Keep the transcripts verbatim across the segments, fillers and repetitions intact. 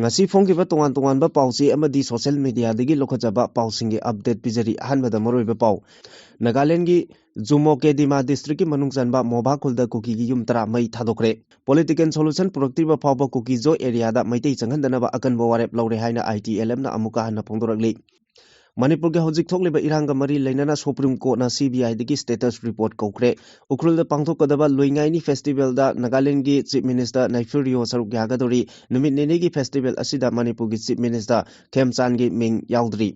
ꯉꯁꯤ ꯐꯣꯡꯈꯤꯕ ꯇꯣꯉꯥꯟ ꯇꯣꯉꯥꯟꯕ ꯄꯥꯎꯆꯦ ꯑꯃꯗꯤ social mediaꯗꯒꯤ ꯂꯧꯈꯠꯆꯕ ꯄꯥꯎꯁꯤꯡꯒꯤ update ꯄꯤꯖꯔꯤ꯫ ꯑꯍꯥꯟꯕꯗ ꯃꯔꯨꯑꯣꯏꯕ ꯄꯥꯎ꯫ ꯅꯥꯒꯥꯂꯦꯟꯒꯤ ꯖꯨꯃꯣ ꯀꯦꯗꯤꯃꯥ districtꯀꯤ ꯃꯅꯨꯡ ꯆꯟꯕ ꯃꯣꯕꯥ ꯈꯨꯜꯗ ꯀꯨꯀꯤꯒꯤ ꯌꯨꯝ ꯇꯔꯥ ꯃꯩ ꯊꯥꯗꯣꯛꯈ꯭ꯔꯦ꯫ Political solution ꯄꯨꯔꯛꯇ꯭ꯔꯤꯕ ꯐꯥꯎꯕ ꯀꯨꯀꯤꯖꯣ areaꯗ ꯃꯩꯇꯩ ꯆꯪꯍꯟꯗꯅꯕ ꯑꯀꯟꯕ ꯋꯥꯔꯦꯞ ꯂꯧꯔꯦ ꯍꯥꯏꯅ ITLFꯅ ꯑꯃꯨꯛꯀ ꯍꯟꯅ ꯐꯣꯡꯗꯣꯔꯛꯂꯤ꯫ ꯃꯅꯤꯄꯨꯔꯒꯤ ꯍꯧꯖꯤꯛ ꯊꯣꯛꯂꯤꯕ ꯏꯔꯥꯡꯒ ꯃꯔꯤ ꯂꯩꯅꯅ Supreme Courtꯅ CBIꯗꯒꯤ status report ꯀꯧꯈ꯭ꯔꯦ꯫ ꯎꯈ꯭ꯔꯨꯜꯗ ꯄꯥꯡꯊꯣꯛꯀꯗꯕ ꯂꯨꯏꯉꯥꯏꯅꯤ festivalꯗ ꯅꯥꯒꯥꯂꯦꯟꯒꯤ Chief Minister ꯅꯩꯐꯤꯎ ꯔꯤꯑꯣ ꯁꯔꯨꯛ ꯌꯥꯒꯗꯧꯔꯤ꯫ ꯅꯨꯃꯤꯠ ꯅꯤꯅꯤꯒꯤ festival ꯑꯁꯤꯗ ꯃꯅꯤꯄꯨꯔꯒꯤ Chief Minister ꯈꯦꯝꯆꯥꯟꯒꯤ ꯃꯤꯡ ꯌꯥꯎꯗ꯭ꯔꯤ꯫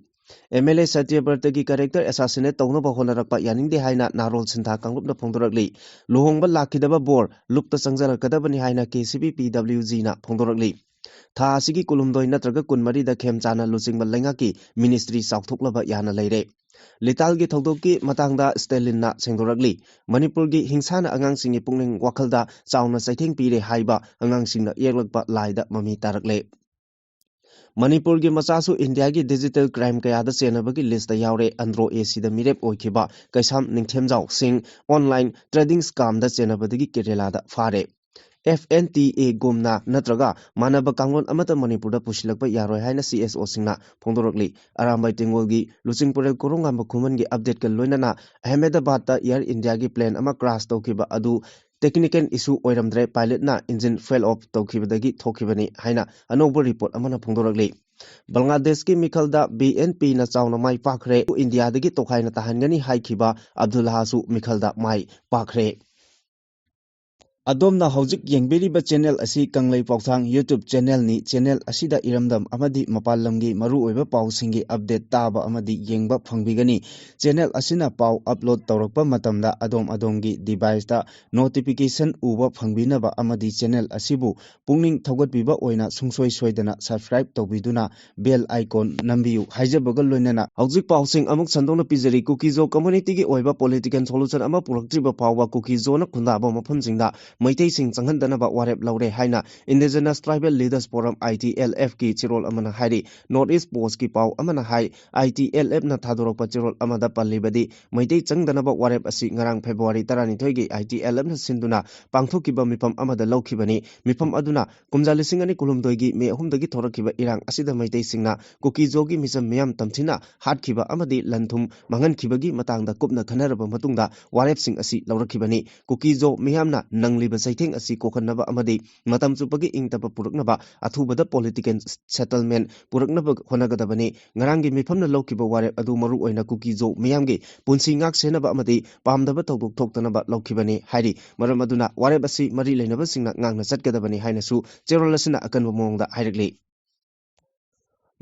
MLA ꯁꯇ꯭ꯌꯕ꯭ꯔꯇꯒꯤ character assassinate ꯇꯧꯅꯕ ꯍꯣꯠꯅꯔꯛꯄ ꯌꯥꯅꯤꯡꯗꯦ ꯍꯥꯏꯅ ꯅꯥꯔꯣꯜ ꯁꯤꯟꯊꯥ ꯀꯥꯡꯂꯨꯞꯅ ꯐꯣꯡꯗꯣꯔꯛꯂꯤ꯫ ꯂꯨꯍꯣꯡꯕ ꯂꯥꯛꯈꯤꯗꯕ ꯕꯣꯔ ꯂꯨꯞꯇ ꯆꯪꯖꯔꯛꯀꯗꯕꯅꯤ ꯍꯥꯏꯅ KCP PWGꯅ ꯐꯣꯡꯗꯣꯔꯛꯂꯤ꯫ ꯊꯥ ꯑꯁꯤꯒꯤ ꯀꯨꯟꯍꯨꯝꯗꯣꯏ ꯅꯠꯇ꯭ꯔꯒ ꯀꯨꯟꯃꯔꯤꯗ ꯈꯦꯝꯆꯥꯟꯅ ꯂꯨꯆꯤꯡꯕ ꯂꯩꯉꯥꯛꯀꯤ ministry ꯆꯥꯎꯊꯣꯛꯂꯕ ꯌꯥꯅ ꯂꯩꯔꯦ꯫ ꯂꯤꯇꯥꯜꯒꯤ ꯊꯧꯗꯣꯛꯀꯤ ꯃꯇꯥꯡꯗ ꯁ꯭ꯇꯦꯂꯤꯟꯅ ꯁꯦꯡꯗꯣꯔꯛꯂꯤ꯫ ꯃꯅꯤꯄꯨꯔꯒꯤ ꯍꯤꯡꯁꯥꯅ ꯑꯉꯥꯡꯁꯤꯡꯒꯤ ꯄꯨꯛꯅꯤꯡ ꯋꯥꯈꯜꯗ ꯆꯥꯎꯅ ꯆꯩꯊꯦꯡ ꯄꯤꯔꯦ ꯍꯥꯏꯕ ꯑꯉꯥꯡꯁꯤꯡꯅ ꯌꯦꯛꯂꯛꯄ ꯂꯥꯏꯗ ꯃꯃꯤ ꯇꯥꯔꯛꯂꯦ꯫ ꯃꯅꯤꯄꯨꯔꯒꯤ ꯃꯆꯥꯁꯨ ꯏꯟꯗꯤꯌꯥꯒꯤ digital crime ꯀꯌꯥꯗ ꯆꯦꯟꯅꯕꯒꯤ listꯇ ꯌꯥꯎꯔꯦ꯫ ꯑꯟꯗ꯭ꯔꯣ ACꯗ ꯃꯤꯔꯦꯞ ꯑꯣꯏꯈꯤꯕ ꯀꯩꯁꯥꯝ ꯅꯤꯡꯊꯦꯝꯖꯥꯎ ꯁꯤꯡ online trading scamꯗ ꯆꯦꯟꯅꯕꯗꯒꯤ ꯀꯦꯔꯦꯂꯥꯗ ꯐꯥꯔꯦ꯫ FNTAꯒꯨꯝꯅ ꯅꯠꯇ꯭ꯔꯒ ꯃꯥꯟꯅꯕ ꯀꯥꯡꯂꯣꯟ ꯑꯃꯠꯇ ꯃꯅꯤꯄꯨꯔꯗ ꯄꯨꯁꯤꯜꯂꯛꯄ ꯌꯥꯔꯣꯏ ꯍꯥꯏꯅ CSOꯁꯤꯡꯅ ꯐꯣꯡꯗꯣꯔꯛꯂꯤ꯫ ꯑꯔꯥꯝꯕꯥꯏ ꯇꯦꯡꯒꯣꯜꯒꯤ ꯂꯨꯆꯤꯡꯄꯨꯔꯦꯜ ꯀꯣꯔꯣꯡꯉꯥꯟꯕ ꯈꯨꯃꯟꯒꯤ updateꯀ ꯂꯣꯏꯅꯅ ꯑꯍꯃꯦꯗꯕꯥꯗꯇ Air Indiaꯒꯤ plane ꯑꯃ crash ꯇꯧꯈꯤꯕ ꯑꯗꯨ technical issue ꯑꯣꯏꯔꯝꯗ꯭ꯔꯦ, pilotꯅ engine fail off ꯇꯧꯈꯤꯕꯗꯒꯤ ꯊꯣꯛꯈꯤꯕꯅꯤ ꯍꯥꯏꯅ ꯑꯅꯧꯕ report ꯑꯃꯅ ꯐꯣꯡꯗꯣꯔꯛꯂꯤ꯫ ꯕꯪꯒ꯭ꯂꯥꯗꯦꯁꯀꯤ ꯃꯤꯈꯜꯗ BNPꯅ ꯆꯥꯎꯅ ꯃꯥꯏ ꯄꯥꯛꯈ꯭ꯔꯦ꯫ ꯏꯟꯗꯤꯌꯥꯗꯒꯤ ꯇꯣꯈꯥꯏꯅ ꯇꯥꯍꯟꯒꯅꯤ ꯍꯥꯏꯈꯤꯕ ꯑꯕꯗꯨꯜꯂꯥꯁꯨ ꯃꯤꯈꯜꯗ ꯃꯥꯏ ꯄꯥꯛꯈ꯭ꯔꯦ꯫ ꯑꯗꯣꯝꯅ ꯍꯧꯖꯤꯛ ꯌꯦꯡꯕꯤꯔꯤꯕ channel ꯑꯁꯤ ꯀꯪꯂꯩ ꯄꯥꯎꯊꯥꯡ YouTube channelꯅꯤ꯫ Channel ꯑꯁꯤꯗ ꯏꯔꯝꯗꯝ ꯑꯃꯗꯤ ꯃꯄꯥꯟ ꯂꯝꯒꯤ ꯃꯔꯨꯑꯣꯏꯕ ꯄꯥꯎꯁꯤꯡꯒꯤ update ꯇꯥꯕ ꯑꯃꯗꯤ ꯌꯦꯡꯕ ꯐꯪꯕꯤꯒꯅꯤ꯫ Channel ꯑꯁꯤꯅ ꯄꯥꯎ upload ꯇꯧꯔꯛꯄ ꯃꯇꯝꯗ ꯑꯗꯣꯝ ꯑꯗꯣꯝꯒꯤ deviceꯇ notification ꯎꯕ ꯐꯪꯕꯤꯅꯕ ꯑꯃꯗꯤ channel ꯑꯁꯤꯕꯨ ꯄꯨꯛꯅꯤꯡ ꯊꯧꯒꯠꯄꯤꯕ ꯑꯣꯏꯅ ꯁꯨꯡꯁꯣꯏ ꯁꯣꯏꯗꯅ subscribe ꯇꯧꯕꯤꯗꯨꯅ bell icon ꯅꯝꯕꯤꯌꯨ ꯍꯥꯏꯖꯕꯒ ꯂꯣꯏꯅꯅ ꯍꯧꯖꯤꯛ ꯄꯥꯎꯁꯤꯡ ꯑꯃꯨꯛ ꯁꯟꯗꯣꯛꯅ ꯄꯤꯖꯔꯤ꯫ ꯀꯨꯀꯤꯖꯣ communityꯒꯤ ꯑꯣꯏꯕ political solution ꯑꯃ ꯄꯨꯔꯛꯇ꯭ꯔꯤꯕ ꯐꯥꯎꯕ ꯀꯨꯀꯤꯖꯣꯅ ꯈꯨꯟꯗꯥꯕ ꯃꯐꯝꯁꯤꯡꯗ ꯃꯩꯇꯩꯁꯤꯡ ꯆꯪꯍꯟꯗꯅꯕ ꯋꯥꯔꯦꯞ ꯂꯧꯔꯦ ꯍꯥꯏꯅ Indigenous Tribal Leaders Forum, I T L F ꯀꯤ ꯆꯦꯔꯣꯜ ꯑꯃꯅ ꯍꯥꯏꯔꯤ꯫ North East Post ꯀꯤ ꯄꯥꯎ ꯑꯃꯅ ꯍꯥꯏ, I T L F ꯅ ꯊꯥꯗꯣꯔꯛꯄ ꯆꯦꯔꯣꯜ ꯑꯃꯗ ꯄꯜꯂꯤꯕꯗꯤ, ꯃꯩꯇꯩ ꯆꯪꯗꯅꯕ ꯋꯥꯔꯦꯞ ꯑꯁꯤ ꯉꯔꯥꯡ February ꯇꯔꯥꯅꯤꯊꯣꯏꯒꯤ I T L F ꯅ ꯁꯤꯟꯗꯨꯅ ꯄꯥꯡꯊꯣꯛꯈꯤꯕ ꯃꯤꯐꯝ ꯑꯃꯗ ꯂꯧꯈꯤꯕꯅꯤ꯫ ꯃꯤꯐꯝ ꯑꯗꯨꯅ ꯀꯨꯝꯖꯥ ꯂꯤꯁꯤꯡ ꯑꯅꯤ ꯀꯨꯟꯍꯨꯝꯗꯣꯏꯒꯤ May ꯑꯍꯨꯝꯗꯒꯤ ꯊꯣꯔꯛꯈꯤꯕ ꯏꯔꯥꯡ ꯑꯁꯤꯗ ꯃꯩꯇꯩꯁꯤꯡꯅ ꯀꯨꯀꯤꯖꯣꯒꯤ ꯃꯤꯆꯝ ꯃꯤꯌꯥꯝ ꯇꯝꯊꯤꯅ ꯍꯥꯠꯈꯤꯕ ꯑꯃꯗꯤ ꯂꯟ ꯊꯨꯝ ꯃꯥꯡꯍꯟꯈꯤꯕꯒꯤ ꯃꯇꯥꯡꯗ ꯀꯨꯞꯅ ꯈꯟꯅꯔꯕ ꯃꯇꯨꯡꯗ ꯋꯥꯔꯦꯞꯁꯤꯡ ꯑꯁꯤ ꯂꯧꯔꯛꯈꯤꯕꯅꯤ꯫ ꯀꯨꯀꯤꯖꯣ ꯃꯤꯌꯥꯝꯅ ꯅꯪꯂꯤꯕ ꯆꯩꯊꯦꯡ ꯑꯁꯤ ꯀꯣꯛꯍꯟꯅꯕ ꯑꯃꯗꯤ ꯃꯇꯝ ꯆꯨꯞꯄꯒꯤ ꯏꯪ ꯇꯞꯄ ꯄꯨꯔꯛꯅꯕ ꯑꯊꯨꯕꯗ political settlement ꯄꯨꯔꯛꯅꯕ ꯍꯣꯠꯅꯒꯗꯕꯅꯤ꯫ ꯉꯔꯥꯡꯒꯤ ꯃꯤꯐꯝꯅ ꯂꯧꯈꯤꯕ ꯋꯥꯔꯦꯞ ꯑꯗꯨ ꯃꯔꯨ ꯑꯣꯏꯅ ꯀꯨꯀꯤꯖꯣ ꯃꯤꯌꯥꯝꯒꯤ ꯄꯨꯟꯁꯤ ꯉꯥꯛ ꯁꯦꯟꯅꯕ ꯑꯃꯗꯤ ꯄꯥꯝꯗꯕ ꯊꯧꯗꯣꯛ ꯊꯣꯛꯇꯅꯕ ꯂꯧꯈꯤꯕꯅꯤ ꯍꯥꯏꯔꯤ꯫ ꯃꯔꯝ ꯑꯗꯨꯅ ꯋꯥꯔꯦꯞ ꯑꯁꯤ ꯃꯔꯤ ꯂꯩꯅꯕꯁꯤꯡꯅ ꯉꯥꯛꯅ ꯆꯠꯀꯗꯕꯅꯤ ꯍꯥꯏꯅꯁꯨ ꯆꯦꯔꯣꯜ ꯑꯁꯤꯅ ꯑꯀꯟꯕ ꯃꯑꯣꯡꯗ ꯍꯥꯏꯔꯛꯂꯤ꯫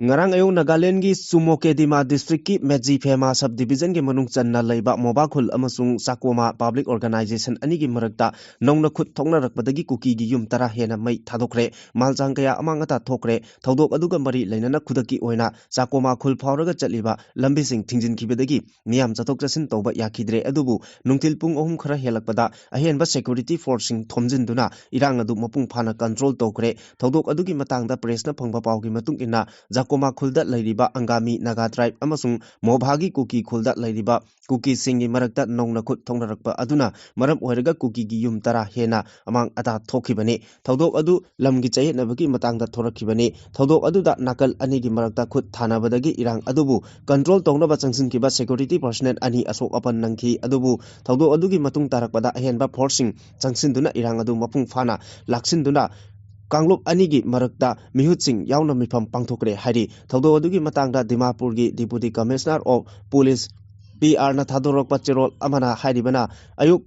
ꯉꯔꯥꯡ ꯑꯌꯨꯛ ꯅꯥꯒꯥꯂꯦꯟꯒꯤ ꯆꯨꯃꯣꯀꯦꯗꯤꯃꯥ district ꯀꯤ ꯃꯦꯖꯤ ꯐꯦꯃꯥ sub division ꯒꯤ ꯃꯅꯨꯡ ꯆꯟꯅ ꯂꯩꯕ ꯃꯣꯕꯥ ꯈꯨꯜ ꯑꯃꯁꯨꯡ ꯆꯥꯀꯣꯃꯥ public organization ꯑꯅꯤꯒꯤ ꯃꯔꯛꯇ ꯅꯧꯅ ꯈꯨꯠ ꯊꯣꯛꯅꯔꯛꯄꯗꯒꯤ ꯀꯨꯀꯤꯒꯤ ꯌꯨꯝ ꯇꯔꯥ ꯍꯦꯟꯅ ꯃꯩ ꯊꯥꯗꯣꯛꯈ꯭ꯔꯦ꯫ ꯃꯥꯜꯆꯥꯡ ꯀꯌꯥ ꯑꯃꯥꯡ ꯑꯇꯥ ꯊꯣꯛꯈ꯭ꯔꯦ꯫ ꯊꯧꯗꯣꯛ ꯑꯗꯨꯒ ꯃꯔꯤ ꯂꯩꯅꯅ ꯈꯨꯗꯛꯀꯤ ꯑꯣꯏꯅ ꯆꯥꯀꯣꯃꯥ ꯈꯨꯜ ꯐꯥꯎꯔꯒ ꯆꯠꯂꯤꯕ ꯂꯝꯕꯤꯁꯤꯡ ꯊꯤꯡꯖꯤꯟꯈꯤꯕꯗꯒꯤ ꯃꯤꯌꯥꯝ ꯆꯠꯊꯣꯛ ꯆꯠꯁꯤꯟ ꯇꯧꯕ ꯌꯥꯈꯤꯗ꯭ꯔꯦ꯫ ꯑꯗꯨꯕꯨ ꯅꯨꯡꯊꯤꯜ ꯄꯨꯡ ꯑꯍꯨꯝ ꯈꯔ ꯍꯦꯜꯂꯛꯄꯗ ꯑꯍꯦꯟꯕ security force ꯁꯤꯡ ꯊꯣꯝꯖꯤꯟꯗꯨꯅ ꯏꯔꯥꯡ ꯑꯗꯨ ꯃꯄꯨꯡ ꯐꯥꯅ control ꯇꯧꯈ꯭ꯔꯦ꯫ ꯊꯧꯗꯣꯛ ꯑꯗꯨꯒꯤ ꯃꯇꯥꯡꯗ press ꯅ ꯐꯪꯕ ꯄꯥꯎꯒꯤ ꯃꯇꯨꯡ ꯏꯟꯅ, ꯖꯥꯀꯣꯃꯥ ꯈꯨꯜꯗ ꯂꯩꯔꯤꯕ ꯑꯪꯒꯥꯃꯤ ꯅꯥꯒꯥ tribe ꯑꯃꯁꯨꯡ ꯃꯣꯚꯥꯒꯤ ꯀꯨꯀꯤ ꯈꯨꯜꯗ ꯂꯩꯔꯤꯕ ꯀꯨꯀꯤꯁꯤꯡꯒꯤ ꯃꯔꯛꯇ ꯅꯧꯅ ꯈꯨꯠ ꯊꯣꯛꯅꯔꯛꯄ ꯑꯗꯨꯅ ꯃꯔꯝ ꯑꯣꯏꯔꯒ ꯀꯨꯀꯤꯒꯤ ꯌꯨꯝ ꯇꯔꯥ ꯍꯦꯟꯅ ꯑꯃꯥꯡ ꯑꯇꯥ ꯊꯣꯛꯈꯤꯕꯅꯤ꯫ ꯊꯧꯗꯣꯛ ꯑꯗꯨ ꯂꯝꯒꯤ ꯆꯌꯦꯠꯅꯕꯒꯤ ꯃꯇꯥꯡꯗ ꯊꯣꯔꯛꯈꯤꯕꯅꯤ꯫ ꯊꯧꯗꯣꯛ ꯑꯗꯨꯗ ꯅꯥꯀꯜ ꯑꯅꯤꯒꯤ ꯃꯔꯛꯇ ꯈꯨꯠ ꯊꯥꯅꯕꯗꯒꯤ ꯏꯔꯥꯡ ꯑꯗꯨꯕꯨ control ꯇꯧꯅꯕ ꯆꯪꯁꯤꯟꯈꯤꯕ security personnel ꯑꯅꯤ ꯑꯁꯣꯛ ꯑꯄꯟ ꯅꯪꯈꯤ꯫ ꯑꯗꯨꯕꯨ ꯊꯧꯗꯣꯛ ꯑꯗꯨꯒꯤ ꯃꯇꯨꯡ ꯇꯥꯔꯛꯄꯗ ꯑꯍꯦꯟꯕ force ꯁꯤꯡ ꯆꯪꯁꯤꯟꯗꯨꯅ ꯏꯔꯥꯡ ꯑꯗꯨ ꯃꯄꯨꯡ ꯐꯥꯅ ꯂꯥꯛꯁꯤꯟꯗꯨꯅ ꯀꯥꯡꯂꯨꯞ ꯑꯅꯤꯒꯤ ꯃꯔꯛꯇ ꯃꯤꯍꯨꯠꯁꯤꯡ ꯌꯥꯎꯅ ꯃꯤꯐꯝ ꯄꯥꯡꯊꯣꯛꯈ꯭ꯔꯦ ꯍꯥꯏꯔꯤ꯫ ꯊꯧꯗꯣꯛ ꯑꯗꯨꯒꯤ ꯃꯇꯥꯡꯗ ꯗꯤꯃꯥꯄꯨꯔꯒꯤ Deputy Commissioner of Police, P R ꯅ ꯊꯥꯗꯣꯔꯛꯄ ꯆꯦꯔꯣꯜ ꯑꯃꯅ ꯍꯥꯏꯔꯤꯕꯅ, ꯑꯌꯨꯛ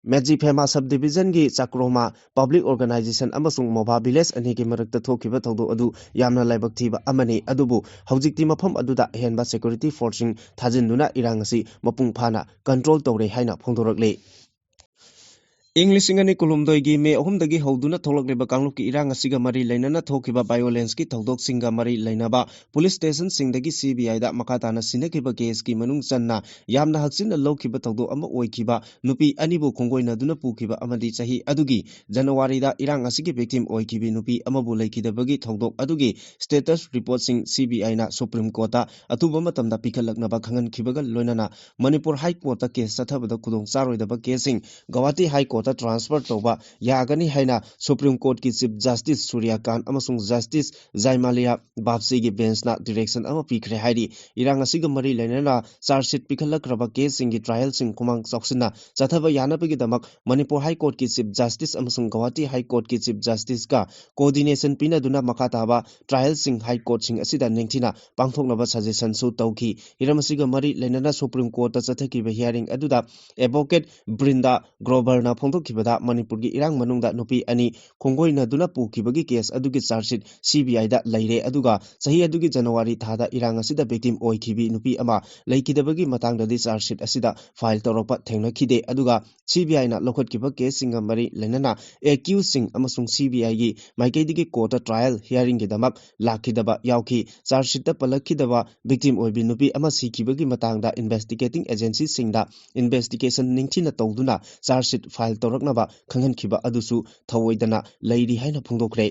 ꯃꯦꯖꯤ ꯐꯦꯃꯥ sub division ꯒꯤ ꯆꯥꯀ꯭ꯔꯣꯃꯥ public organization ꯑꯃꯁꯨꯡ ꯃꯣꯕꯥ village ꯑꯅꯤꯒꯤ ꯃꯔꯛꯇ ꯊꯣꯛꯈꯤꯕ ꯊꯧꯗꯣꯛ ꯑꯗꯨ ꯌꯥꯝꯅ ꯂꯥꯏꯕꯛ ꯊꯤꯕ ꯑꯃꯅꯤ꯫ ꯑꯗꯨꯕꯨ ꯍꯧꯖꯤꯛꯇꯤ ꯃꯐꯝ ꯑꯗꯨꯗ ꯑꯍꯦꯟꯕ security force ꯁꯤꯡ ꯊꯥꯖꯤꯟꯗꯨꯅ ꯏꯔꯥꯡ ꯑꯁꯤ ꯃꯄꯨꯡ ꯐꯥꯅ control ꯇꯧꯔꯦ ꯍꯥꯏꯅ ꯐꯣꯡꯗꯣꯔꯛꯂꯤ꯫ ꯏꯪ ꯂꯤꯁꯤꯡ ꯑꯅꯤ ꯀꯨꯟꯍꯨꯝꯗꯣꯏꯒꯤ ꯃꯦ ꯑꯍꯨꯝꯗꯒꯤ ꯍꯧꯗꯨꯅ ꯊꯣꯛꯂꯛꯂꯤꯕ ꯀꯥꯡꯂꯨꯞꯀꯤ ꯏꯔꯥꯡ ꯑꯁꯤꯒ ꯃꯔꯤ ꯂꯩꯅꯅ ꯊꯣꯛꯈꯤꯕ violenceꯀꯤ ꯊꯧꯗꯣꯛꯁꯤꯡꯒ ꯃꯔꯤ ꯂꯩꯅꯕ ꯄꯨꯂꯤꯁ ꯁ꯭ꯇꯦꯁꯟꯁꯤꯡꯗꯒꯤ CBIꯗ ꯃꯈꯥ ꯇꯥꯅ ꯁꯤꯟꯅꯈꯤꯕ caseꯀꯤ ꯃꯅꯨꯡ ꯆꯟꯅ ꯌꯥꯝꯅ ꯍꯛꯆꯤꯟꯅ ꯂꯧꯈꯤꯕ ꯊꯧꯗꯣꯛ ꯑꯃ ꯑꯣꯏꯈꯤꯕ ꯅꯨꯄꯤ ꯑꯅꯤꯕꯨ ꯈꯣꯡꯒꯣꯏꯅꯗꯨꯅ ꯄꯨꯈꯤꯕ ꯑꯃꯗꯤ ꯆꯍꯤ ꯑꯗꯨꯒꯤ ꯖꯅꯋꯥꯔꯤꯗ ꯏꯔꯥꯡ ꯑꯁꯤꯒꯤ victim ꯑꯣꯏꯈꯤꯕꯤ ꯅꯨꯄꯤ ꯑꯃꯕꯨ ꯂꯩꯈꯤꯗꯕꯒꯤ ꯊꯧꯗꯣꯛ ꯑꯗꯨꯒꯤ status reportꯁꯤꯡ CBIꯅ Supreme Courtꯇ ꯑꯊꯨꯕ ꯃꯇꯝꯗ ꯄꯤꯈꯠꯂꯛꯅꯕ ꯈꯪꯍꯟꯈꯤꯕꯒ ꯂꯣꯏꯅꯅ ꯃꯅꯤꯄꯨꯔ High Courtꯇ case ꯆꯠꯊꯕꯗ ꯈꯨꯗꯣꯡ ꯆꯥꯔꯣꯏꯗꯕ caseꯁꯤꯡ ꯒꯧꯍꯥꯇꯤ High Courtꯇ transfer ꯇꯧꯕ ꯌꯥꯒꯅꯤ ꯍꯥꯏꯅ Supreme Courtꯀꯤ Chief Justice ꯁꯨꯔ꯭ꯌꯀꯥꯟ ꯑꯃꯁꯨꯡ Justice ꯖꯥꯏꯃꯥꯂꯤꯌꯥ ꯕꯥꯞꯁꯤꯒꯤ benchꯅ direction ꯑꯃ ꯄꯤꯈ꯭ꯔꯦ ꯍꯥꯏꯔꯤ꯫ ꯏꯔꯥꯡ ꯑꯁꯤꯒ ꯃꯔꯤ ꯂꯩꯅꯅ charge sheet ꯄꯤꯈꯠꯂꯛꯈ꯭ꯔꯕ caseꯁꯤꯡꯒꯤ trialꯁꯤꯡ ꯈꯨꯃꯥꯡ ꯆꯥꯎꯁꯤꯟꯅ ꯆꯠꯊꯕ ꯌꯥꯅꯕꯒꯤꯗꯃꯛ ꯃꯅꯤꯄꯨꯔ High Courtꯀꯤ Chief Justice ꯑꯃꯁꯨꯡ ꯒꯧꯍꯥꯇꯤ High Courtꯀꯤ Chief Justiceꯀ coordination ꯄꯤꯅꯗꯨꯅ ꯃꯈꯥ ꯇꯥꯕ trialꯁꯤꯡ High Courtꯁꯤꯡ ꯑꯁꯤꯗ ꯅꯤꯡꯊꯤꯅ ꯄꯥꯡꯊꯣꯛꯅꯕ suggestionꯁꯨ ꯇꯧꯈꯤ꯫ ꯍꯤꯔꯝ ꯑꯁꯤꯒ ꯃꯔꯤ ꯂꯩꯅꯅ Supreme Courtꯇ ꯆꯠꯊꯈꯤꯕ hearing ꯑꯗꯨꯗ advocate ꯕ꯭ꯔꯤꯟꯗꯥ ꯒ꯭ꯔꯣꯕꯔꯅ ꯐꯣꯡꯗꯣꯛꯈꯤꯕꯗ ꯃꯅꯤꯄꯨꯔꯒꯤ ꯏꯔꯥꯡ ꯃꯅꯨꯡꯗ ꯅꯨꯄꯤ ꯑꯅꯤ ꯈꯣꯡꯒꯣꯏꯅꯗꯨꯅ ꯄꯨꯈꯤꯕꯒꯤ case ꯑꯗꯨꯒꯤ charge sheet CBIꯗ ꯂꯩꯔꯦ, ꯑꯗꯨꯒ ꯆꯍꯤ ꯑꯗꯨꯒꯤ ꯖꯅꯋꯥꯔꯤ ꯊꯥꯗ ꯏꯔꯥꯡ ꯑꯁꯤꯗ victim ꯑꯣꯏꯈꯤꯕꯤ ꯅꯨꯄꯤ ꯑꯃ ꯂꯩꯈꯤꯗꯕꯒꯤ ꯃꯇꯥꯡꯗꯗꯤ charge sheet ꯑꯁꯤꯗ file ꯇꯧꯔꯛꯄ ꯊꯦꯡꯅꯈꯤꯗꯦ꯫ ꯑꯗꯨꯒ CBIꯅ ꯂꯧꯈꯠꯈꯤꯕ caseꯁꯤꯡꯒ ꯃꯔꯤ ꯂꯩꯅꯅ accusedꯁꯤꯡ ꯑꯃꯁꯨꯡ CBIꯒꯤ ꯃꯥꯏꯀꯩꯗꯒꯤ courtꯇ trial hearingꯒꯤꯗꯃꯛ ꯂꯥꯛꯈꯤꯗꯕ ꯌꯥꯎꯈꯤ꯫ Charge sheetꯇ ꯄꯜꯂꯛꯈꯤꯗꯕ victim ꯑꯣꯏꯕꯤ ꯅꯨꯄꯤ ꯑꯃ ꯁꯤꯈꯤꯕꯒꯤ ꯃꯇꯥꯡꯗ investigating agencyꯁꯤꯡꯗ investigation ꯅꯤꯡꯊꯤꯅ ꯇꯧꯗꯨꯅ charge sheet file ꯇꯧꯔꯛꯅꯕ ꯈꯪꯍꯟꯈꯤꯕ ꯑꯗꯨꯁꯨ ꯊꯧꯑꯣꯏꯗꯅ ꯂꯩꯔꯤ ꯍꯥꯏꯅ ꯐꯣꯡꯗꯣꯛꯈ꯭ꯔꯦ꯫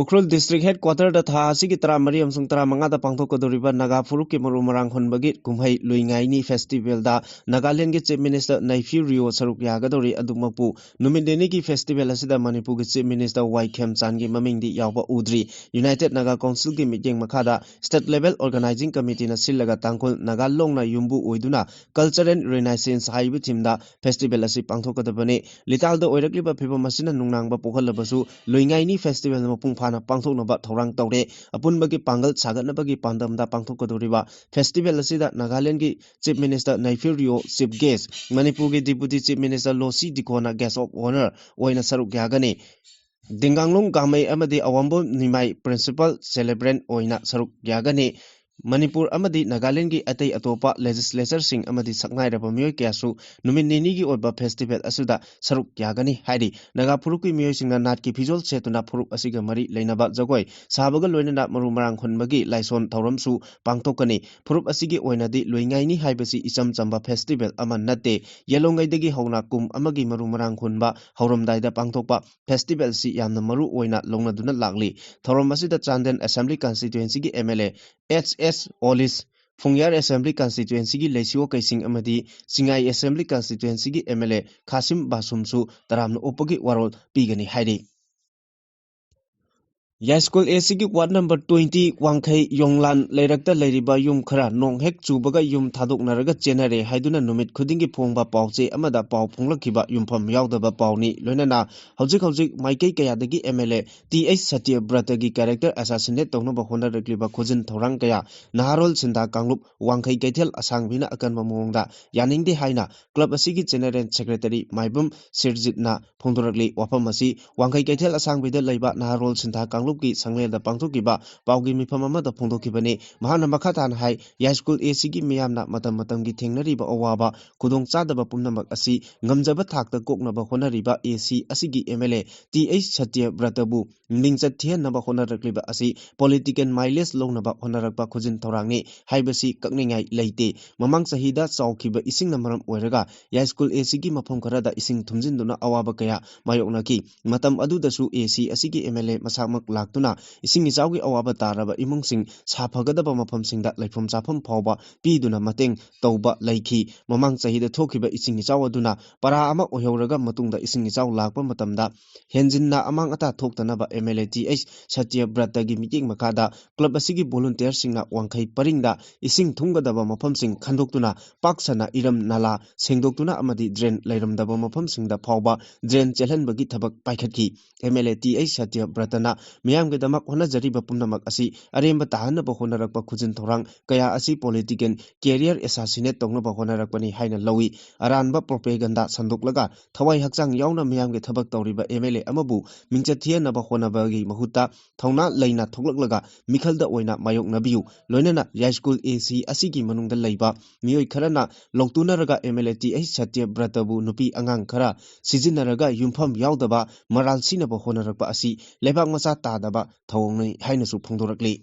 ꯎꯈ꯭ꯔꯨꯜ district headquarterꯗ ꯊꯥ ꯑꯁꯤꯒꯤ ꯇꯔꯥꯃꯔꯤ ꯑꯃꯁꯨꯡ ꯇꯔꯥꯃꯉꯥꯗ ꯄꯥꯡꯊꯣꯛꯀꯗꯧꯔꯤꯕ ꯅꯥꯒꯥ ꯐꯨꯔꯨꯞꯀꯤ ꯃꯔꯨ ꯃꯔꯥꯡ ꯍꯨꯟꯕꯒꯤ ꯀꯨꯝꯍꯩ ꯂꯨꯏꯉꯥꯏꯅꯤ festivalꯗ ꯅꯥꯒꯥꯂꯦꯟꯒꯒꯤ Chief Minister ꯅꯩꯐꯤꯌꯨ ꯔꯤꯑꯣ ꯁꯔꯨꯛ ꯌꯥꯒꯗꯧꯔꯤ꯫ ꯑꯗꯨꯃꯛꯄꯨ ꯅꯨꯃꯤꯠ ꯅꯤꯅꯤꯒꯤ festival ꯑꯁꯤꯗ ꯃꯅꯤꯄꯨꯔꯒꯤ Chief Minister ꯋꯥꯏ ꯈꯦꯝꯆꯥꯟꯒꯤ ꯃꯃꯤꯡꯗꯤ ꯌꯥꯎꯕ ꯎꯗ꯭ꯔꯤ꯫ United Naga Councilꯒꯤ ꯃꯤꯠꯌꯦꯡ ꯃꯈꯥꯗ State Level Organising Committeeꯅ ꯁꯤꯜꯂꯒ ꯇꯥꯡꯈꯨꯜ ꯅꯥꯒꯥ ꯂꯣꯡꯅ ꯌꯨꯝꯕꯨ ꯑꯣꯏꯗꯨꯅ Culture and Renaissance ꯍꯥꯏꯔꯤꯕ themeꯗ festival ꯑꯁꯤ ꯄꯥꯡꯊꯣꯛꯀꯗꯕꯅꯤ꯫ ꯂꯤꯇꯥꯜꯗ ꯑꯣꯏꯔꯛꯂꯤꯕ ꯐꯤꯕꯝ ꯑꯁꯤꯅ ꯅꯨꯡꯅꯥꯡꯕ ꯄꯣꯛꯍꯜꯂꯕꯁꯨ, ꯂꯨꯏꯉꯥꯏꯅꯤ festival ꯃꯄꯨꯡ ꯐꯥꯅ ꯄꯥꯡꯊꯣꯛꯅꯕ ꯊꯧꯔꯥꯡ ꯇꯧꯔꯦ꯫ ꯑꯄꯨꯟꯕꯒꯤ ꯄꯥꯡꯒꯜ ꯁꯥꯒꯠꯅꯕꯒꯤ ꯄꯥꯟꯗꯝꯗ ꯄꯥꯡꯊꯣꯛꯀꯗꯧꯔꯤꯕ festival ꯑꯁꯤꯗ ꯅꯥꯒꯥꯂꯦꯟꯗꯒꯤ Chief Minister Neiphiu Rio chief guest, ꯃꯅꯤꯄꯨꯔꯒꯤ Deputy Chief Minister ꯂꯣꯁꯤ ꯗꯤꯈꯣꯅ guest of honour ꯑꯣꯏꯅ ꯁꯔꯨꯛ ꯌꯥꯒꯅꯤ꯫ ꯗꯤꯡꯒꯥꯡꯂꯨꯡ ꯒꯥꯃꯩ ꯑꯃꯗꯤ ꯑꯋꯥꯡꯕꯝ ꯅꯤꯃꯥꯏ principal celebrant ꯑꯣꯏꯅ ꯁꯔꯨꯛ ꯌꯥꯒꯅꯤ꯫ ꯃꯅꯤꯄꯨꯔ ꯑꯃꯗꯤ ꯅꯥꯒꯥꯂꯦꯟꯒꯤ ꯑꯇꯩ ꯑꯇꯣꯞꯄ ꯂꯦꯖꯤꯁꯂꯦꯆꯔꯁꯤꯡ ꯑꯃꯗꯤ ꯁꯛꯅꯥꯏꯔꯕ ꯃꯤꯑꯣꯏ ꯀꯌꯥꯁꯨ ꯅꯨꯃꯤꯠ ꯅꯤꯅꯤꯒꯤ ꯑꯣꯏꯕ ꯐꯦꯁꯇꯤꯚꯦꯜ ꯑꯁꯤꯗ ꯁꯔꯨꯛ ꯌꯥꯒꯅꯤ ꯍꯥꯏꯔꯤ꯫ ꯅꯥꯒꯥ ꯐꯨꯔꯨꯞꯀꯤ ꯃꯤꯑꯣꯏꯁꯤꯡꯅ ꯅꯥꯠꯀꯤ ꯐꯤꯖꯣꯜ ꯁꯦꯠꯇꯨꯅ ꯐꯨꯔꯨꯞ ꯑꯁꯤꯒ ꯃꯔꯤ ꯂꯩꯅꯕ ꯖꯒꯣꯏ ꯁꯥꯕꯒ ꯂꯣꯏꯅꯅ ꯃꯔꯨ ꯃꯔꯥꯡ ꯍꯨꯟꯕꯒꯤ ꯂꯥꯏꯁꯣꯟ ꯊꯧꯔꯝꯁꯨ ꯄꯥꯡꯊꯣꯛꯀꯅꯤ꯫ ꯐꯨꯔꯨꯞ ꯑꯁꯤꯒꯤ ꯑꯣꯏꯅꯗꯤ ꯂꯨꯏꯉꯥꯏꯅꯤ ꯍꯥꯏꯕꯁꯤ ꯏꯆꯝ ꯆꯝꯕ ꯐꯦꯁꯇꯤꯚꯦꯜ ꯑꯃ ꯅꯠꯇꯦ꯫ ꯌꯦꯜꯂꯣꯉꯩꯗꯒꯤ ꯍꯧꯅ ꯀꯨꯝ ꯑꯃꯒꯤ ꯃꯔꯨ ꯃꯔꯥꯡ ꯍꯨꯟꯕ ꯍꯧꯔꯝꯗꯥꯏꯗ ꯄꯥꯡꯊꯣꯛꯄ ꯐꯦꯁꯇꯤꯚꯦꯜꯁꯤ ꯌꯥꯝꯅ ꯃꯔꯨ ꯑꯣꯏꯅ ꯂꯧꯅꯗꯨꯅ ꯂꯥꯛꯂꯤ꯫ ꯊꯧꯔꯝ ꯑꯁꯤꯗ ꯆꯥꯟꯗꯦꯜ ꯑꯦꯁꯦꯝꯕ꯭ꯂꯤ ꯀꯟꯁꯇꯤꯇ꯭ꯋꯦꯟꯁꯤꯒꯤ M L A S S Olish, Phungyar assembly ꯀꯟꯁꯇꯤꯇ꯭ꯋꯦꯟꯁꯤꯒꯤ ꯂꯩꯁꯤꯌꯣ ꯀꯩꯁꯤꯡ ꯑꯃꯗꯤ ꯆꯤꯡꯉꯥꯏ ꯑꯦꯁꯦꯝꯕ꯭ꯂꯤ ꯀꯟꯁꯇꯤꯇ꯭ꯋꯦꯟꯁꯤꯒꯤ ꯑꯦꯝ ꯑꯦꯜ ꯑꯦ ꯈꯥꯁꯤꯝ ꯕꯥꯁꯨꯝꯁꯨ ꯇꯔꯥꯝꯅ ꯑꯣꯛꯄꯒꯤ ꯋꯥꯔꯣꯜ ꯄꯤꯒꯅꯤ ꯍꯥꯏꯔꯤ꯫ ꯌꯥꯏꯁ꯭ꯀꯨꯜ ꯑꯦ ꯁꯤꯒꯤ ꯋꯥꯔꯗ ꯅꯝꯕꯔ ꯇ꯭ꯋꯦꯟꯇꯤ ꯋꯥꯡꯈꯩ ꯌꯣꯡꯂꯥꯟ ꯂꯩꯔꯛꯇ ꯂꯩꯔꯤꯕ ꯌꯨꯝ ꯈꯔ ꯅꯣꯡ ꯍꯦꯛ ꯆꯨꯕꯒ ꯌꯨꯝ ꯊꯥꯗꯣꯛꯅꯔꯒ ꯆꯦꯟꯅꯔꯦ ꯍꯥꯏꯗꯨꯅ ꯅꯨꯃꯤꯠ ꯈꯨꯗꯤꯡꯒꯤ ꯐꯣꯡꯕ ꯄꯥꯎꯆꯦ ꯑꯃꯗ ꯄꯥꯎ ꯐꯣꯡꯂꯛꯈꯤꯕ ꯌꯨꯝꯐꯝ ꯌꯥꯎꯗꯕ ꯄꯥꯎꯅꯤ꯫ ꯂꯣꯏꯅꯅ ꯍꯧꯖꯤꯛ ꯍꯧꯖꯤꯛ ꯃꯥꯏꯀꯩ ꯀꯌꯥꯗꯒꯤ M L A T H ꯁꯇ꯭ꯌꯕ꯭ꯔꯇꯒꯤ ꯀꯦꯔꯦꯛꯇꯔ ꯑꯦꯁꯥꯁꯤꯅꯦꯠ ꯇꯧꯅꯕ ꯍꯣꯠꯅꯔꯛꯂꯤꯕ ꯈꯣꯟꯖꯤꯟ ꯊꯧꯔꯥꯡ ꯀꯌꯥ ꯅꯍꯥꯔꯣꯜ ꯁꯤꯟꯊꯥ ꯀꯥꯡꯂꯨꯞ ꯋꯥꯡꯈꯩ ꯀꯩꯊꯦꯜ ꯑꯁꯥꯡꯕꯤꯅ ꯑꯀꯟꯕ ꯃꯑꯣꯡꯗ ꯌꯥꯅꯤꯡꯗꯦ ꯍꯥꯏꯅ ꯀ꯭ꯂꯕ ꯑꯁꯤꯒꯤ ꯖꯦꯅꯔꯦꯜ ꯁꯦꯀ꯭ꯔꯦꯇꯔꯤ ꯃꯥꯏꯕꯝ ꯁꯤꯔꯖꯤꯠꯅ ꯐꯣꯡꯗꯣꯔꯛꯂꯤ꯫ ꯋꯥꯐꯝ ꯑꯁꯤ ꯋꯥꯡꯈꯩ ꯀꯩꯊꯦꯜ ꯑꯁꯥꯡꯕꯤꯗ ꯂꯩꯕ ꯅꯍꯥꯔꯣꯜ ꯁꯤꯟꯊꯥ ꯀꯥꯡꯂꯨꯞꯀꯤ ꯁꯪꯂꯦꯟꯗ ꯄꯥꯡꯊꯣꯛꯈꯤꯕ ꯄꯥꯎꯒꯤ ꯃꯤꯐꯝ ꯑꯃꯗ ꯐꯣꯡꯗꯣꯛꯈꯤꯕꯅꯤ꯫ ꯃꯍꯥꯛꯅ ꯃꯈꯥ ꯇꯥꯅ ꯍꯥꯏ, ꯌꯥꯏꯁ꯭ꯀꯨꯜ ꯑꯦ ꯁꯤꯒꯤ ꯃꯤꯌꯥꯝꯅ ꯃꯇꯝ ꯃꯇꯝꯒꯤ ꯊꯦꯡꯅꯔꯤꯕ ꯑꯋꯥꯕ ꯈꯨꯗꯣꯡꯆꯥꯗꯕ ꯄꯨꯝꯅꯃꯛ ꯑꯁꯤ ꯉꯝꯖꯕ ꯊꯥꯛꯇ ꯀꯣꯛꯅꯕ ꯍꯣꯠꯅꯔꯤꯕ ꯑꯦ ꯁꯤ ꯑꯁꯤꯒꯤ M L A T H ꯁꯇ꯭ꯌꯕ꯭ꯔꯇꯕꯨ ꯃꯤꯡꯆꯠ ꯊꯤꯍꯟꯅꯕ ꯍꯣꯠꯅꯔꯛꯂꯤꯕ ꯑꯁꯤ ꯄꯣꯂꯤꯇꯤꯀꯦꯜ ꯃꯥꯏꯂꯦꯖ ꯂꯧꯅꯕ ꯍꯣꯠꯅꯔꯛꯄ ꯈꯨꯖꯤꯟ ꯊꯧꯔꯥꯡꯅꯤ ꯍꯥꯏꯕꯁꯤ ꯀꯛꯅꯤꯡꯉꯥꯏ ꯂꯩꯇꯦ꯫ ꯃꯃꯥꯡ ꯆꯍꯤꯗ ꯆꯥꯎꯈꯤꯕ ꯏꯁꯤꯡꯅ ꯃꯔꯝ ꯑꯣꯏꯔꯒ ꯌꯥꯏꯁ꯭ꯀꯨꯜ ꯑꯦ ꯁꯤꯒꯤ ꯃꯐꯝ ꯈꯔꯗ ꯏꯁꯤꯡ ꯊꯨꯝꯖꯤꯟꯗꯨꯅ ꯑꯋꯥꯕ ꯀꯌꯥ ꯃꯥꯌꯣꯛꯅꯈꯤ꯫ ꯃꯇꯝ ꯑꯗꯨꯗꯁꯨ ꯑꯦ ꯁꯤ ꯑꯁꯤꯒꯤ ꯑꯦꯝ ꯑꯦꯜ ꯑꯦ ꯃꯁꯥꯃꯛ ꯂꯥꯛꯇꯨꯅ ꯏꯁꯤꯡ ꯏꯆꯥꯎꯒꯤ ꯑꯋꯥꯕ ꯇꯥꯔꯕ ꯏꯃꯨꯡꯁꯤꯡ ꯁꯥꯐꯒꯗꯕ ꯃꯐꯝꯁꯤꯡꯗ ꯂꯩꯐꯝ ꯆꯥꯐꯝ ꯐꯥꯎꯕ ꯄꯤꯗꯨꯅ ꯃꯇꯦꯡ ꯇꯧꯕ ꯂꯩꯈꯤ꯫ ꯃꯃꯥꯡ ꯆꯍꯤꯗ ꯊꯣꯛꯈꯤꯕ ꯏꯁꯤꯡ ꯏꯆꯥꯎ ꯑꯗꯨꯅ ꯄꯔꯥ ꯑꯃ ꯑꯣꯏꯍꯧꯔꯒ ꯃꯇꯨꯡꯗ ꯏꯁꯤꯡ ꯏꯆꯥꯎ ꯂꯥꯛꯄ ꯃꯇꯝꯗ ꯍꯦꯟꯖꯤꯟꯅ ꯑꯃꯥꯡ ꯑꯇꯥ ꯊꯣꯛꯇꯅꯕ M L A T H ꯁꯇ꯭ꯌꯕ꯭ꯔꯇꯒꯤ ꯃꯤꯠꯌꯦꯡ ꯃꯈꯥꯗ ꯀ꯭ꯂꯕ ꯑꯁꯤꯒꯤ ꯚꯣꯂꯨꯟꯇꯤꯌꯔꯁꯤꯡꯅ ꯋꯥꯡꯈꯩ ꯄꯔꯤꯡꯗ ꯏꯁꯤꯡ ꯊꯨꯝꯒꯗꯕ ꯃꯐꯝꯁꯤꯡ ꯈꯟꯗꯣꯛꯇꯨꯅ ꯄꯥꯛ ꯁꯟꯅ ꯏꯔꯝ ꯅꯂꯥ ꯁꯦꯡꯗꯣꯛꯇꯨꯅ ꯑꯃꯗꯤ ꯗ꯭ꯔꯦꯟ ꯂꯩꯔꯝꯗꯕ ꯃꯐꯝꯁꯤꯡꯗ ꯐꯥꯎꯕ ꯗ꯭ꯔꯦꯟ ꯆꯦꯜꯍꯟꯕꯒꯤ ꯊꯕꯛ ꯄꯥꯏꯈꯠꯈꯤ꯫ M L A T H ꯁꯇ꯭ꯌꯕ꯭ꯔꯇꯅ ꯃꯤꯌꯥꯝꯒꯤꯗꯃꯛ ꯍꯣꯠꯅꯖꯔꯤꯕ ꯄꯨꯝꯅꯃꯛ ꯑꯁꯤ ꯑꯔꯦꯝꯕ ꯇꯥꯍꯟꯅꯕ ꯍꯣꯠꯅꯔꯛꯄ ꯈꯨꯖꯤꯟ ꯊꯧꯔꯥꯡ ꯀꯌꯥ ꯑꯁꯤ political career assassinate ꯇꯧꯅꯕ ꯍꯣꯠꯅꯔꯛꯄꯅꯤ ꯍꯥꯏꯅ ꯂꯧꯏ꯫ ꯑꯔꯥꯟꯕ propaganda ꯁꯟꯗꯣꯛꯂꯒ ꯊꯋꯥꯏ ꯍꯛꯆꯥꯡ ꯌꯥꯎꯅ ꯃꯤꯌꯥꯝꯒꯤ ꯊꯕꯛ ꯇꯧꯔꯤꯕ MLA ꯑꯃꯕꯨ ꯃꯤꯡꯆꯠ ꯊꯤꯍꯟꯅꯕ ꯍꯣꯠꯅꯕꯒꯤ ꯃꯍꯨꯠꯇ ꯊꯧꯅꯥ ꯂꯩꯅ ꯊꯣꯛꯂꯛꯂꯒ ꯃꯤꯈꯜꯗ ꯑꯣꯏꯅ ꯃꯥꯌꯣꯛꯅꯕꯤꯌꯨ꯫ ꯂꯣꯏꯅꯅ ꯌꯥꯏꯁ꯭ꯀꯨꯜ AC ꯑꯁꯤꯒꯤ ꯃꯅꯨꯡꯗ ꯂꯩꯕ ꯃꯤꯑꯣꯏ ꯈꯔꯅ ꯂꯧꯇꯨꯅꯔꯒ MLA ꯇꯤ ꯑꯩꯆ ꯁꯇ꯭ꯌꯕ꯭ꯔꯇꯕꯨ ꯅꯨꯄꯤ ꯑꯉꯥꯡ ꯈꯔ ꯁꯤꯖꯤꯟꯅꯔꯒ ꯌꯨꯝꯐꯝ ꯌꯥꯎꯗꯕ ꯃꯔꯥꯜ ꯁꯤꯅꯕ ꯍꯣꯠꯅꯔꯛꯄ ꯑꯁꯤ ꯂꯩꯕꯥꯛ ꯃꯆꯥ ꯇꯥꯗꯕ ꯊꯧꯑꯣꯡꯅꯤ ꯍꯥꯏꯅꯁꯨ ꯐꯣꯡꯗꯣꯔꯛꯂꯤ꯫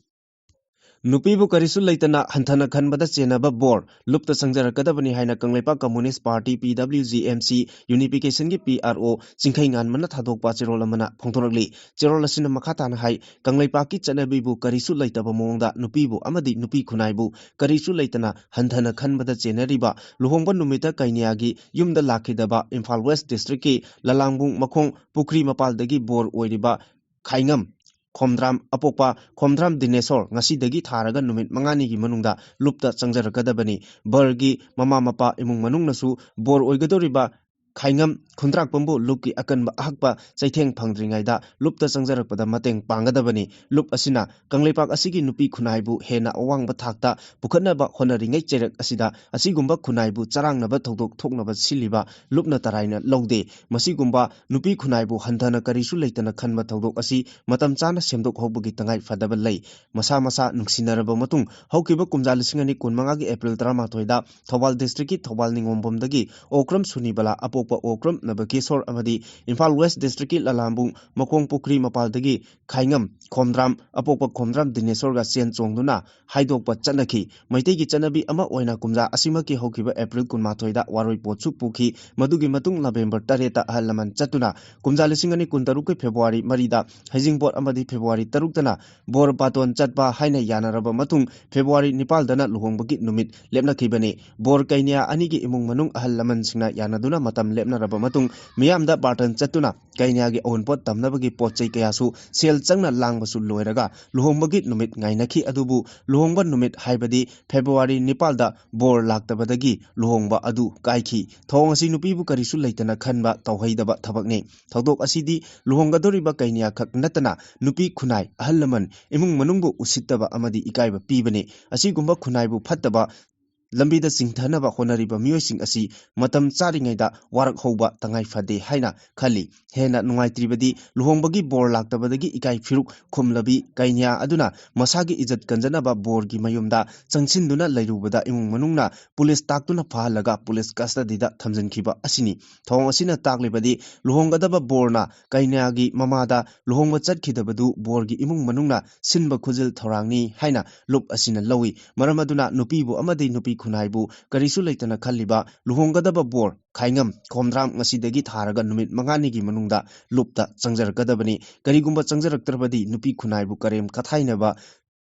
ꯅꯨꯄꯤꯕꯨ ꯀꯔꯤꯁꯨ ꯂꯩꯇꯅ ꯍꯟꯊꯅ ꯈꯟꯕꯗ ꯆꯦꯟꯅꯕ ꯕꯣꯔ ꯂꯨꯞꯇ ꯆꯪꯖꯔꯛꯀꯗꯕꯅꯤ ꯍꯥꯏꯅ Kangleipak Communist Party, PWGMC, Unification ꯒꯤ PRO ꯆꯤꯡꯈꯩ ꯉꯥꯟꯕꯅ ꯊꯥꯗꯣꯛꯄ ꯆꯦꯔꯣꯜ ꯑꯃꯅ ꯐꯣꯡꯗꯣꯔꯛꯂꯤ꯫ ꯆꯦꯔꯣꯜ ꯑꯁꯤꯅ ꯃꯈꯥ ꯇꯥꯅ ꯍꯥꯏ, ꯀꯪꯂꯩꯄꯥꯛꯀꯤ ꯆꯠꯅꯕꯤꯕꯨ ꯀꯔꯤꯁꯨ ꯂꯩꯇꯕ ꯃꯑꯣꯡꯗ ꯅꯨꯄꯤꯕꯨ ꯑꯃꯗꯤ ꯅꯨꯄꯤ ꯈꯨꯟꯅꯥꯏꯕꯨ ꯀꯔꯤꯁꯨ ꯂꯩꯇꯅ ꯍꯟꯊꯅ ꯈꯟꯕꯗ ꯆꯦꯟꯅꯔꯤꯕ ꯂꯨꯍꯣꯡꯕ ꯅꯨꯃꯤꯠꯇ ꯀꯩꯅ꯭ꯌꯥꯒꯤ ꯌꯨꯝꯗ ꯂꯥꯛꯈꯤꯗꯕ ꯏꯝꯐꯥꯜ West District ꯀꯤ ꯂꯂꯥꯡꯕꯨꯡ ꯃꯈꯣꯡ ꯄꯨꯈ꯭ꯔꯤ ꯃꯄꯥꯜꯗꯒꯤ ꯕꯣꯔ ꯑꯣꯏꯔꯤꯕ ꯈꯥꯏꯉꯝ ꯈꯣꯝꯗ꯭ꯔꯥꯝ ꯑꯄꯣꯛꯄ ꯈꯣꯝꯗ꯭ꯔꯥꯝ ꯗꯤꯅꯦꯁꯣꯔ ꯉꯁꯤꯗꯒꯤ ꯊꯥꯔꯒ ꯅꯨꯃꯤꯠ ꯃꯉꯥꯅꯤꯒꯤ ꯃꯅꯨꯡꯗ ꯂꯨꯞꯇ ꯆꯪꯖꯔꯛꯀꯗꯕꯅꯤ꯫ ꯕꯔꯒꯤ ꯃꯃꯥ ꯃꯄꯥ ꯏꯃꯨꯡ ꯃꯅꯨꯡꯅꯁꯨ ꯕꯣꯔ ꯑꯣꯏꯒꯗꯧꯔꯤꯕ ꯈꯥꯏꯉꯝ ꯈꯨꯟꯗ꯭ꯔꯥꯛꯄꯝꯕꯨ ꯂꯨꯞꯀꯤ ꯑꯀꯟꯕ ꯑꯍꯛꯄ ꯆꯩꯊꯦꯡ ꯐꯪꯗ꯭ꯔꯤꯉꯩꯗ ꯂꯨꯞꯇ ꯆꯪꯖꯔꯛꯄꯗ ꯃꯇꯦꯡ ꯄꯥꯡꯒꯗꯕꯅꯤ꯫ ꯂꯨꯞ ꯑꯁꯤꯅ ꯀꯪꯂꯩꯄꯥꯛ ꯑꯁꯤꯒꯤ ꯅꯨꯄꯤ ꯈꯨꯟꯅꯥꯏꯕꯨ ꯍꯦꯟꯅ ꯑꯋꯥꯡꯕ ꯊꯥꯛꯇ ꯄꯨꯈꯠꯅꯕ ꯍꯣꯠꯅꯔꯤꯉꯩ ꯆꯩꯔꯛ ꯑꯁꯤꯗ ꯑꯁꯤꯒꯨꯝꯕ ꯈꯨꯟꯅꯥꯏꯕꯨ ꯆꯔꯥꯡꯅꯕ ꯊꯧꯗꯣꯛ ꯊꯣꯛꯅꯕ ꯁꯤꯜꯂꯤꯕ ꯂꯨꯞꯅ ꯇꯔꯥꯏꯅ ꯂꯧꯗꯦ꯫ ꯃꯁꯤꯒꯨꯝꯕ ꯅꯨꯄꯤ ꯈꯨꯟꯅꯥꯏꯕꯨ ꯍꯟꯊꯅ ꯀꯔꯤꯁꯨ ꯂꯩꯇꯅ ꯈꯟꯕ ꯊꯧꯗꯣꯛ ꯑꯁꯤ ꯃꯇꯝ ꯆꯥꯅ ꯁꯦꯝꯗꯣꯛꯍꯧꯕꯒꯤ ꯇꯉꯥꯏ ꯐꯗꯕ ꯂꯩ꯫ ꯃꯁꯥ ꯃꯁꯥ ꯅꯨꯡꯁꯤꯅꯔꯕ ꯃꯇꯨꯡ ꯍꯧꯈꯤꯕ ꯀꯨꯝꯖꯥ ꯂꯤꯁꯤꯡ ꯑꯅꯤ ꯀꯨꯟꯃꯉꯥꯒꯤ April ꯇꯔꯥꯃꯥꯊꯣꯏꯗ ꯊꯧꯕꯥꯜ District ꯀꯤ ꯊꯧꯕꯥꯜ ꯅꯤꯉꯣꯝꯕꯝꯗꯒꯤ ꯑꯣꯀ꯭ꯔꯝ ꯁꯨꯅꯤꯕꯂꯥ ꯑꯄꯣꯛꯄ ꯑꯣꯀ꯭ꯔꯝ ꯅꯕꯀꯦꯁꯣꯔ ꯑꯃꯗꯤ ꯏꯝꯐꯥꯜ West District ꯀꯤ ꯂꯂꯥꯝꯕꯨꯡ ꯃꯈꯣꯡ ꯄꯨꯈ꯭ꯔꯤ ꯃꯄꯥꯜꯗꯒꯤ ꯈꯥꯏꯉꯝ ꯈꯣꯝꯗ꯭ꯔꯥꯝ ꯑꯄꯣꯛꯄ ꯈꯣꯝꯗ꯭ꯔꯥꯝ ꯗꯤꯅꯦꯁꯣꯔꯒ ꯆꯦꯟ ꯆꯣꯡꯗꯨꯅ ꯍꯥꯏꯗꯣꯛꯄ ꯆꯠꯅꯈꯤ꯫ ꯃꯩꯇꯩꯒꯤ ꯆꯠꯅꯕꯤ ꯑꯃ ꯑꯣꯏꯅ ꯀꯨꯝꯖꯥ ꯑꯁꯤꯃꯛꯀꯤ ꯍꯧꯈꯤꯕ April ꯀꯨꯟꯃꯥꯊꯣꯏꯗ ꯋꯥꯔꯣꯏ ꯄꯣꯠꯁꯨ ꯄꯨꯈꯤ꯫ ꯃꯗꯨꯒꯤ ꯃꯇꯨꯡ November ꯇꯔꯦꯠꯇ ꯑꯍꯜ ꯂꯃꯟ ꯆꯠꯇꯨꯅ ꯀꯨꯝꯖꯥ ꯂꯤꯁꯤꯡ ꯑꯅꯤ ꯀꯨꯟꯇꯔꯨꯛꯀꯤ February ꯃꯔꯤꯗ ꯍꯩꯖꯤꯡꯄꯣꯠ ꯑꯃꯗꯤ February ꯇꯔꯨꯛꯇꯅ ꯕꯣꯔ ꯕꯥꯇꯣꯟ ꯆꯠꯄ ꯍꯥꯏꯅ ꯌꯥꯅꯔꯕ ꯃꯇꯨꯡ February ꯅꯤꯄꯥꯜꯗꯅ ꯂꯨꯍꯣꯡꯕꯒꯤ ꯅꯨꯃꯤꯠ ꯂꯦꯞꯅꯈꯤꯕꯅꯤ꯫ ꯕꯣꯔ ꯀꯩꯅ꯭ꯌꯥ ꯑꯅꯤꯒꯤ ꯏꯃꯨꯡ ꯃꯅꯨꯡ ꯑꯍꯜ ꯂꯃꯟꯁꯤꯡꯅ ꯌꯥꯅꯗꯨꯅ ꯃꯇꯝ ꯂꯦꯞꯅꯔꯕ ꯃꯇꯨꯡ ꯃꯤꯌꯥꯝꯗ ꯕꯥꯔꯇꯟ ꯆꯠꯇꯨꯅ ꯀꯩꯅ꯭ꯌꯥꯒꯤ ꯑꯑꯣꯟꯄꯣꯠ ꯇꯝꯅꯕꯒꯤ ꯄꯣꯠ ꯆꯩ ꯀꯌꯥꯁꯨ ꯁꯦꯜ ꯆꯪꯅ ꯂꯥꯡꯕꯁꯨ ꯂꯣꯏꯔꯒ ꯂꯨꯍꯣꯡꯕꯒꯤ ꯅꯨꯃꯤꯠ ꯉꯥꯏꯅꯈꯤ꯫ ꯑꯗꯨꯕꯨ ꯂꯨꯍꯣꯡꯕ ꯅꯨꯃꯤꯠ ꯍꯥꯏꯕꯗꯤ ꯐꯦꯕ꯭ꯔꯨꯋꯥꯔꯤ ꯅꯤꯄꯥꯜꯗ ꯕꯣꯔ ꯂꯥꯛꯇꯕꯗꯒꯤ ꯂꯨꯍꯣꯡꯕ ꯑꯗꯨ ꯀꯥꯏꯈꯤ꯫ ꯊꯧꯑꯣꯡ ꯑꯁꯤ ꯅꯨꯄꯤꯕꯨ ꯀꯔꯤꯁꯨ ꯂꯩꯇꯅ ꯈꯟꯕ ꯇꯧꯍꯩꯗꯕ ꯊꯕꯛꯅꯤ꯫ ꯊꯧꯗꯣꯛ ꯑꯁꯤꯗꯤ ꯂꯨꯍꯣꯡꯒꯗꯧꯔꯤꯕ ꯀꯩꯅ꯭ꯌꯥ ꯈꯛ ꯅꯠꯇꯅ ꯅꯨꯄꯤ ꯈꯨꯟꯅꯥꯏ, ꯑꯍꯜ ꯂꯃꯟ, ꯏꯃꯨꯡ ꯃꯅꯨꯡꯕꯨ ꯎꯁꯤꯠꯇꯕ ꯑꯃꯗꯤ ꯏꯀꯥꯏꯕ ꯄꯤꯕꯅꯤ꯫ ꯑꯁꯤꯒꯨꯝꯕ ꯈꯨꯟꯅꯥꯏꯕꯨ ꯐꯠꯇꯕ ꯂꯝꯕꯤꯗ ꯆꯤꯡꯊꯅꯕ ꯍꯣꯠꯅꯔꯤꯕ ꯃꯤꯑꯣꯏꯁꯤꯡ ꯑꯁꯤ ꯃꯇꯝ ꯆꯥꯔꯤꯉꯩꯗ ꯋꯥꯔꯛ ꯍꯧꯕ ꯇꯉꯥꯏ ꯐꯗꯦ ꯍꯥꯏꯅ ꯈꯜꯂꯤ꯫ ꯍꯦꯟꯅ ꯅꯨꯡꯉꯥꯏꯇ꯭ꯔꯤꯕꯗꯤ ꯂꯨꯍꯣꯡꯕꯒꯤ ꯕꯣꯔ ꯂꯥꯛꯇꯕꯗꯒꯤ ꯏꯀꯥꯏ ꯐꯤꯔꯨꯛ ꯈꯨꯝꯂꯕꯤ ꯀꯩꯅ꯭ꯌꯥ ꯑꯗꯨꯅ ꯃꯁꯥꯒꯤ ꯏꯖꯠ ꯀꯟꯖꯅꯕ ꯕꯣꯔꯒꯤ ꯃꯌꯨꯝꯗ ꯆꯪꯁꯤꯟꯗꯨꯅ ꯂꯩꯔꯨꯕꯗ ꯏꯃꯨꯡ ꯃꯅꯨꯡꯅ ꯄꯨꯂꯤꯁ ꯇꯥꯛꯇꯨꯅ ꯐꯥꯍꯜꯂꯒ ꯄꯨꯂꯤꯁ ꯀꯁꯇꯗꯤꯗ ꯊꯝꯖꯤꯟꯈꯤꯕ ꯑꯁꯤꯅꯤ꯫ ꯊꯧꯑꯣꯡ ꯑꯁꯤꯅ ꯇꯥꯛꯂꯤꯕꯗꯤ ꯂꯨꯍꯣꯡꯒꯗꯕ ꯕꯣꯔꯅ ꯀꯩꯅ꯭ꯌꯥꯒꯤ ꯃꯃꯥꯗ ꯂꯨꯍꯣꯡꯕ ꯆꯠꯈꯤꯗꯕꯗꯨ ꯕꯣꯔꯒꯤ ꯏꯃꯨꯡ ꯃꯅꯨꯡꯅ ꯁꯤꯟꯕ ꯈꯨꯖꯤꯜ ꯊꯧꯔꯥꯡꯅꯤ ꯍꯥꯏꯅ ꯂꯨꯞ ꯑꯁꯤꯅ ꯂꯧꯏ꯫ ꯃꯔꯝ ꯑꯗꯨꯅ ꯅꯨꯄꯤꯕꯨ ꯑꯃꯗꯤ ꯅꯨꯄꯤ ꯈꯨꯟꯅꯥꯏꯕꯨ ꯀꯔꯤꯁꯨ ꯂꯩꯇꯅ ꯈꯜꯂꯤꯕ ꯂꯨꯍꯣꯡꯒꯗꯕ ꯕꯣꯔ ꯈꯥꯏꯉꯝ ꯈꯣꯝꯗ꯭ꯔꯥꯝ ꯉꯁꯤꯗꯒꯤ ꯊꯥꯔꯒ ꯅꯨꯃꯤꯠ ꯃꯉꯥꯅꯤꯒꯤ ꯃꯅꯨꯡꯗ ꯂꯨꯞꯇ ꯆꯪꯖꯔꯛꯀꯗꯕꯅꯤ꯫ ꯀꯔꯤꯒꯨꯝꯕ ꯆꯪꯖꯔꯛꯇ꯭ꯔꯕꯗꯤ ꯅꯨꯄꯤ ꯈꯨꯟꯅꯥꯏꯕꯨ ꯀꯔꯦꯝ ꯀꯊꯥꯏꯅꯕ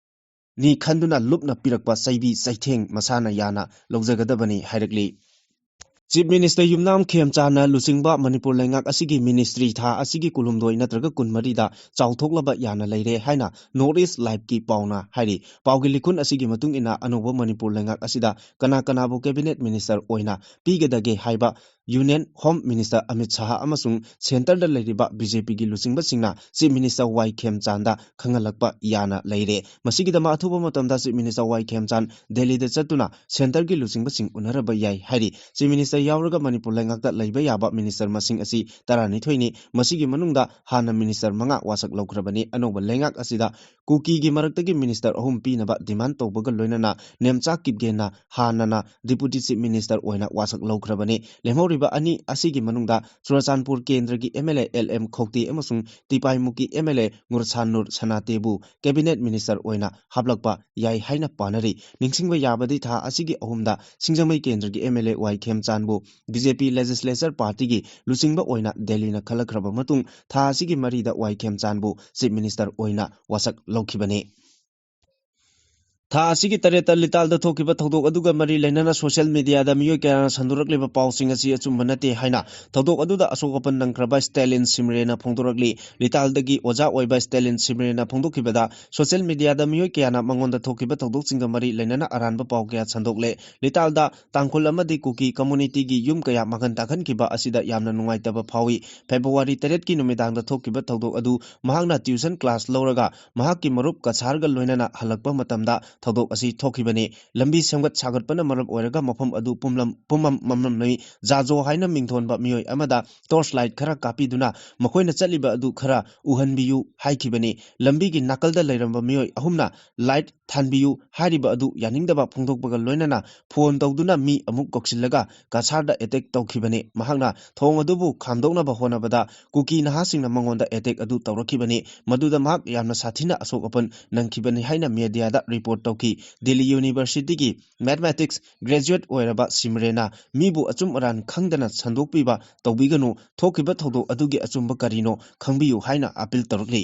ꯅꯤ ꯈꯟꯗꯨꯅ ꯂꯨꯞꯅ ꯄꯤꯔꯛꯄ ꯆꯩꯕꯤ ꯆꯩꯊꯦꯡ ꯃꯁꯥꯅ ꯌꯥꯅ ꯂꯧꯖꯒꯗꯕꯅꯤ ꯍꯥꯏꯔꯛꯂꯤ꯫ ꯆꯤꯐ ꯃꯤꯅꯤꯁꯇꯔ ꯌꯨꯝꯅꯥꯝ ꯈꯦꯝꯆꯥꯟꯅ ꯂꯨꯆꯤꯡꯕ ꯃꯅꯤꯄꯨꯔ ꯂꯩꯉꯥꯛ ꯑꯁꯤꯒꯤ ꯃꯤꯅꯤꯁꯇ꯭ꯔꯤ ꯊꯥ ꯑꯁꯤꯒꯤ ꯀꯨꯟꯍꯨꯝꯗꯣꯏ ꯅꯠꯇ꯭ꯔꯒ ꯀꯨꯟꯃꯔꯤꯗ ꯆꯥꯎꯊꯣꯛꯂꯕ ꯌꯥꯅ ꯂꯩꯔꯦ ꯍꯥꯏꯅ ꯅꯣꯔꯠ ꯏꯁ ꯂꯥꯏꯚꯀꯤ ꯄꯥꯎꯅ ꯍꯥꯏꯔꯤ꯫ ꯄꯥꯎꯒꯤ ꯂꯤꯈꯨꯟ ꯑꯁꯤꯒꯤ ꯃꯇꯨꯡ ꯏꯟꯅ ꯑꯅꯧꯕ ꯃꯅꯤꯄꯨꯔ ꯂꯩꯉꯥꯛ ꯑꯁꯤꯗ ꯀꯅꯥ ꯀꯅꯥꯕꯨ ꯀꯦꯕꯤꯅꯦꯠ ꯃꯤꯅꯤꯁꯇꯔ ꯑꯣꯏꯅ ꯄꯤꯒꯗꯒꯦ ꯍꯥꯏꯕ union home minister Amit Shah ꯑꯃꯁꯨꯡ ꯁꯦꯟꯇꯔꯗ ꯂꯩꯔꯤꯕ ꯕꯤ ꯖꯦ ꯄꯤꯒꯤ ꯂꯨꯆꯤꯡꯕꯁꯤꯡꯅ ꯆꯤꯐ ꯃꯤꯅꯤꯁꯇꯔ ꯋꯥꯏ ꯈꯦꯝꯆꯥꯟꯗ ꯈꯪꯍꯜꯂꯛꯄ ꯌꯥꯅ ꯂꯩꯔꯦ꯫ ꯃꯁꯤꯒꯤꯗꯃꯛ ꯑꯊꯨꯕ ꯃꯇꯝꯗ ꯆꯤꯐ ꯃꯤꯅꯤꯁꯇꯔ ꯋꯥꯏ ꯈꯦꯝꯆꯥꯟ ꯗꯦꯜꯂꯤꯗ ꯆꯠꯇꯨꯅ ꯁꯦꯟꯇꯔꯒꯤ ꯂꯨꯆꯤꯡꯕꯁꯤꯡ ꯎꯅꯔꯕ ꯌꯥꯏ ꯍꯥꯏꯔꯤ꯫ ꯆꯤꯐ ꯃꯤꯅꯤꯁꯇꯔ ꯌꯥꯎꯔꯒ ꯃꯅꯤꯄꯨꯔ ꯂꯩꯉꯥꯛꯇ ꯂꯩꯕ ꯌꯥꯕ ꯃꯤꯅꯤꯁꯇꯔ ꯃꯁꯤꯡ ꯑꯁꯤ ꯇꯔꯥꯅꯤꯊꯣꯏꯅꯤ꯫ ꯃꯁꯤꯒꯤ ꯃꯅꯨꯡꯗ ꯍꯥꯟꯅ ꯃꯤꯅꯤꯁꯇꯔ ꯃꯉꯥ ꯋꯥꯁꯛ ꯂꯧꯈ꯭ꯔꯕꯅꯤ꯫ ꯑꯅꯧꯕ ꯂꯩꯉꯥꯛ ꯑꯁꯤꯗ ꯀꯨꯀꯤꯒꯤ ꯃꯔꯛꯇꯒꯤ ꯃꯤꯅꯤꯁꯇꯔ ꯑꯍꯨꯝ ꯄꯤꯅꯕ ꯗꯤꯃꯥꯟ ꯇꯧꯕꯒ ꯂꯣꯏꯅꯅ ꯅꯦꯝꯆꯥ ꯀꯤꯞꯒꯦꯟꯅ ꯍꯥꯟꯅꯅ ꯗꯤꯄꯨꯇꯤ ꯆꯤꯐ ꯃꯤꯅꯤꯁꯇꯔ ꯑꯣꯏꯅ ꯋꯥꯁꯛ ꯂꯧꯈ꯭ꯔꯕꯅꯤ꯫ ꯂꯦꯝꯍꯧꯔꯤꯕ ꯑꯅꯤ ꯑꯁꯤꯒꯤ ꯃꯅꯨꯡꯗ ꯆꯨꯔꯆꯥꯟꯄꯨꯔ ꯀꯦꯟꯗ꯭ꯔꯒꯤ M L A L M Khaute ꯑꯃꯁꯨꯡ ꯇꯤꯄꯥꯏꯃꯨꯛꯀꯤ ꯑꯦꯝ ꯑꯦꯜ ꯑꯦ ꯉꯨꯔꯁꯥꯟꯅꯨꯔ ꯁꯅꯥꯇꯦꯕꯨ ꯀꯦꯕꯤꯅꯦꯠ ꯃꯤꯅꯤꯁꯇꯔ ꯑꯣꯏꯅ ꯍꯥꯞꯂꯛꯄ ꯌꯥꯏ ꯍꯥꯏꯅ ꯄꯥꯅꯔꯤ꯫ ꯅꯤꯡꯁꯤꯡꯕ ꯌꯥꯕꯗꯤ ꯊꯥ ꯑꯁꯤꯒꯤ ꯑꯍꯨꯝꯗ ꯁꯤꯡꯖꯃꯩ ꯀꯦꯟꯗ꯭ꯔꯒꯤ ꯑꯦꯝ ꯑꯦꯜ ꯑꯦ ꯋꯥꯏ ꯈꯦꯝꯆꯥꯟꯕꯨ ꯕꯤ ꯖꯦ ꯄꯤ ꯂꯦꯖꯤꯁꯂꯦꯆꯔ ꯄꯥꯔꯇꯤꯒꯤ ꯂꯨꯆꯤꯡꯕ ꯑꯣꯏꯅ ꯗꯦꯜꯂꯤꯅ ꯈꯜꯂꯛꯈ꯭ꯔꯕ ꯃꯇꯨꯡ ꯊꯥ ꯑꯁꯤꯒꯤ ꯃꯔꯤꯗ ꯋꯥꯏ ꯈꯦꯝꯆꯥꯟꯕꯨ ꯆꯤꯐ ꯃꯤꯅꯤꯁꯇꯔ ꯑꯣꯏꯅ ꯋꯥꯁꯛ ꯂꯧꯈꯤꯕꯅꯤ꯫ ꯊꯥ ꯑꯁꯤꯒꯤ ꯇꯔꯦꯠꯇ ꯂꯤꯇꯥꯜꯗ ꯊꯣꯛꯈꯤꯕ ꯊꯧꯗꯣꯛ ꯑꯗꯨꯒ ꯃꯔꯤ ꯂꯩꯅꯅ ꯁꯣꯁꯤꯌꯦꯜ ꯃꯤꯗꯤꯌꯥꯗ ꯃꯤꯑꯣꯏ ꯀꯌꯥꯅ ꯁꯟꯗꯣꯔꯛꯂꯤꯕ ꯄꯥꯎꯁꯤꯡ ꯑꯁꯤ ꯑꯆꯨꯝꯕ ꯅꯠꯇꯦ ꯍꯥꯏꯅ ꯊꯧꯗꯣꯛ ꯑꯗꯨꯗ ꯑꯁꯣꯛ ꯑꯄꯟ ꯅꯪꯈ꯭ꯔꯕ ꯁ꯭ꯇꯦꯂꯤꯟ ꯁꯤꯃꯔꯦꯅ ꯐꯣꯡꯗꯣꯔꯛꯂꯤ꯫ ꯂꯤꯇꯥꯜꯗꯒꯤ ꯑꯣꯖꯥ ꯑꯣꯏꯕ ꯁ꯭ꯇꯦꯂꯤꯟ ꯁꯤꯃꯔꯦꯅ ꯐꯣꯡꯗꯣꯛꯈꯤꯕꯗ, ꯁꯣꯁꯤꯌꯦꯜ ꯃꯤꯗꯤꯌꯥꯗ ꯃꯤꯑꯣꯏ ꯀꯌꯥꯅ ꯃꯉꯣꯟꯗ ꯊꯣꯛꯈꯤꯕ ꯊꯧꯗꯣꯛꯁꯤꯡꯒ ꯃꯔꯤ ꯂꯩꯅꯅ ꯑꯔꯥꯟꯕ ꯄꯥꯎ ꯀꯌꯥ ꯁꯟꯗꯣꯛꯂꯦ꯫ ꯂꯤꯇꯥꯜꯗ ꯇꯥꯡꯈꯨꯜ ꯑꯃꯗꯤ ꯀꯨꯀꯤ ꯀꯝꯃꯨꯅꯤꯇꯤꯒꯤ ꯌꯨꯝ ꯀꯌꯥ ꯃꯥꯡꯍꯟ ꯇꯥꯛꯍꯟꯈꯤꯕ ꯑꯁꯤꯗ ꯌꯥꯝꯅ ꯅꯨꯡꯉꯥꯏꯇꯕ ꯐꯥꯎꯏ꯫ ꯐꯦꯕ꯭ꯔꯨꯋꯥꯔꯤ ꯇꯔꯦꯠꯀꯤ ꯅꯨꯃꯤꯗꯥꯡꯗ ꯊꯣꯛꯈꯤꯕ ꯊꯧꯗꯣꯛ ꯑꯗꯨ ꯃꯍꯥꯛꯅ ꯇ꯭ꯌꯨꯁꯟ ꯀ꯭ꯂꯥꯁ ꯂꯧꯔꯒ ꯃꯍꯥꯛꯀꯤ ꯃꯔꯨꯞ ꯀꯁꯥꯔꯒ ꯂꯣꯏꯅꯅ ꯍꯜꯂꯛꯄ ꯃꯇꯝꯗ ꯊꯧꯗꯣꯛ ꯑꯁꯤ ꯊꯣꯛꯈꯤꯕꯅꯤ꯫ ꯂꯝꯕꯤ ꯁꯦꯝꯒꯠ ꯁꯥꯒꯠꯄꯅ ꯃꯔꯝ ꯑꯣꯏꯔꯒ ꯃꯐꯝ ꯑꯗꯨ ꯄꯨꯝꯂꯝ-, ꯄꯨꯝꯃꯝ ꯃꯝꯂꯝꯃꯤ꯫ ꯖꯥꯖꯣ ꯍꯥꯏꯅ ꯃꯤꯡꯊꯣꯟꯕ ꯃꯤꯑꯣꯏ ꯑꯃꯗ ꯇꯣꯔꯆ ꯂꯥꯏꯠ ꯈꯔ ꯀꯥꯞꯄꯤꯗꯨꯅ ꯃꯈꯣꯏꯅ ꯆꯠꯂꯤꯕ ꯑꯗꯨ ꯈꯔ ꯎꯍꯟꯕꯤꯌꯨ ꯍꯥꯏꯈꯤꯕꯅꯤ꯫ ꯂꯝꯕꯤꯒꯤ ꯅꯥꯀꯜꯗ ꯂꯩꯔꯝꯕ ꯃꯤꯑꯣꯏ ꯑꯍꯨꯝꯅ ꯂꯥꯏꯠ ꯊꯥꯟꯕꯤꯌꯨ ꯍꯥꯏꯔꯤꯕ ꯑꯗꯨ ꯌꯥꯅꯤꯡꯗꯕ ꯐꯣꯡꯗꯣꯛꯄꯒ ꯂꯣꯏꯅꯅ ꯐꯣꯟ ꯇꯧꯗꯨꯅ ꯃꯤ ꯑꯃꯨꯛ ꯀꯧꯁꯤꯜꯂꯒ ꯀꯁꯥꯔꯗ ꯑꯦꯇꯦꯛ ꯇꯧꯈꯤꯕꯅꯤ꯫ ꯃꯍꯥꯛꯅ ꯊꯣꯡ ꯑꯗꯨꯕꯨ ꯈꯥꯝꯗꯣꯛꯅꯕ ꯍꯣꯠꯅꯕꯗ ꯀꯨꯀꯤ ꯅꯍꯥꯁꯤꯡꯅ ꯃꯉꯣꯟꯗ ꯑꯦꯇꯦꯛ ꯑꯗꯨ ꯇꯧꯔꯛꯈꯤꯕꯅꯤ꯫ ꯃꯗꯨꯗ ꯃꯍꯥꯛ ꯌꯥꯝꯅ ꯁꯥꯊꯤꯅ ꯑꯁꯣꯛ ꯑꯄꯟ ꯅꯪꯈꯤꯕꯅꯤ ꯍꯥꯏꯅ ꯃꯤꯗꯤꯌꯥꯗ ꯔꯤꯄꯣꯔꯠ ꯇꯧꯈꯤ꯫ ꯗꯤꯜꯂꯤ ꯌꯨꯅꯤꯚꯔꯁꯤꯇꯤꯒꯤ ꯃꯦꯊꯃꯦꯇꯤꯛꯁ ꯒ꯭ꯔꯦꯖꯨꯑꯦꯠ ꯑꯣꯏꯔꯕ ꯁꯤꯃꯔꯦꯅ ꯃꯤꯕꯨ ꯑꯆꯨꯝ ꯑꯔꯥꯟ ꯈꯪꯗꯅ ꯁꯟꯗꯣꯛꯄꯤꯕ ꯇꯧꯕꯤꯒꯅꯨ, ꯊꯣꯛꯈꯤꯕ ꯊꯧꯗꯣꯛ ꯑꯗꯨꯒꯤ ꯑꯆꯨꯝꯕ ꯀꯔꯤꯅꯣ ꯈꯪꯕꯤꯌꯨ ꯍꯥꯏꯅ ꯑꯄꯤꯜ ꯇꯧꯔꯛꯂꯤ꯫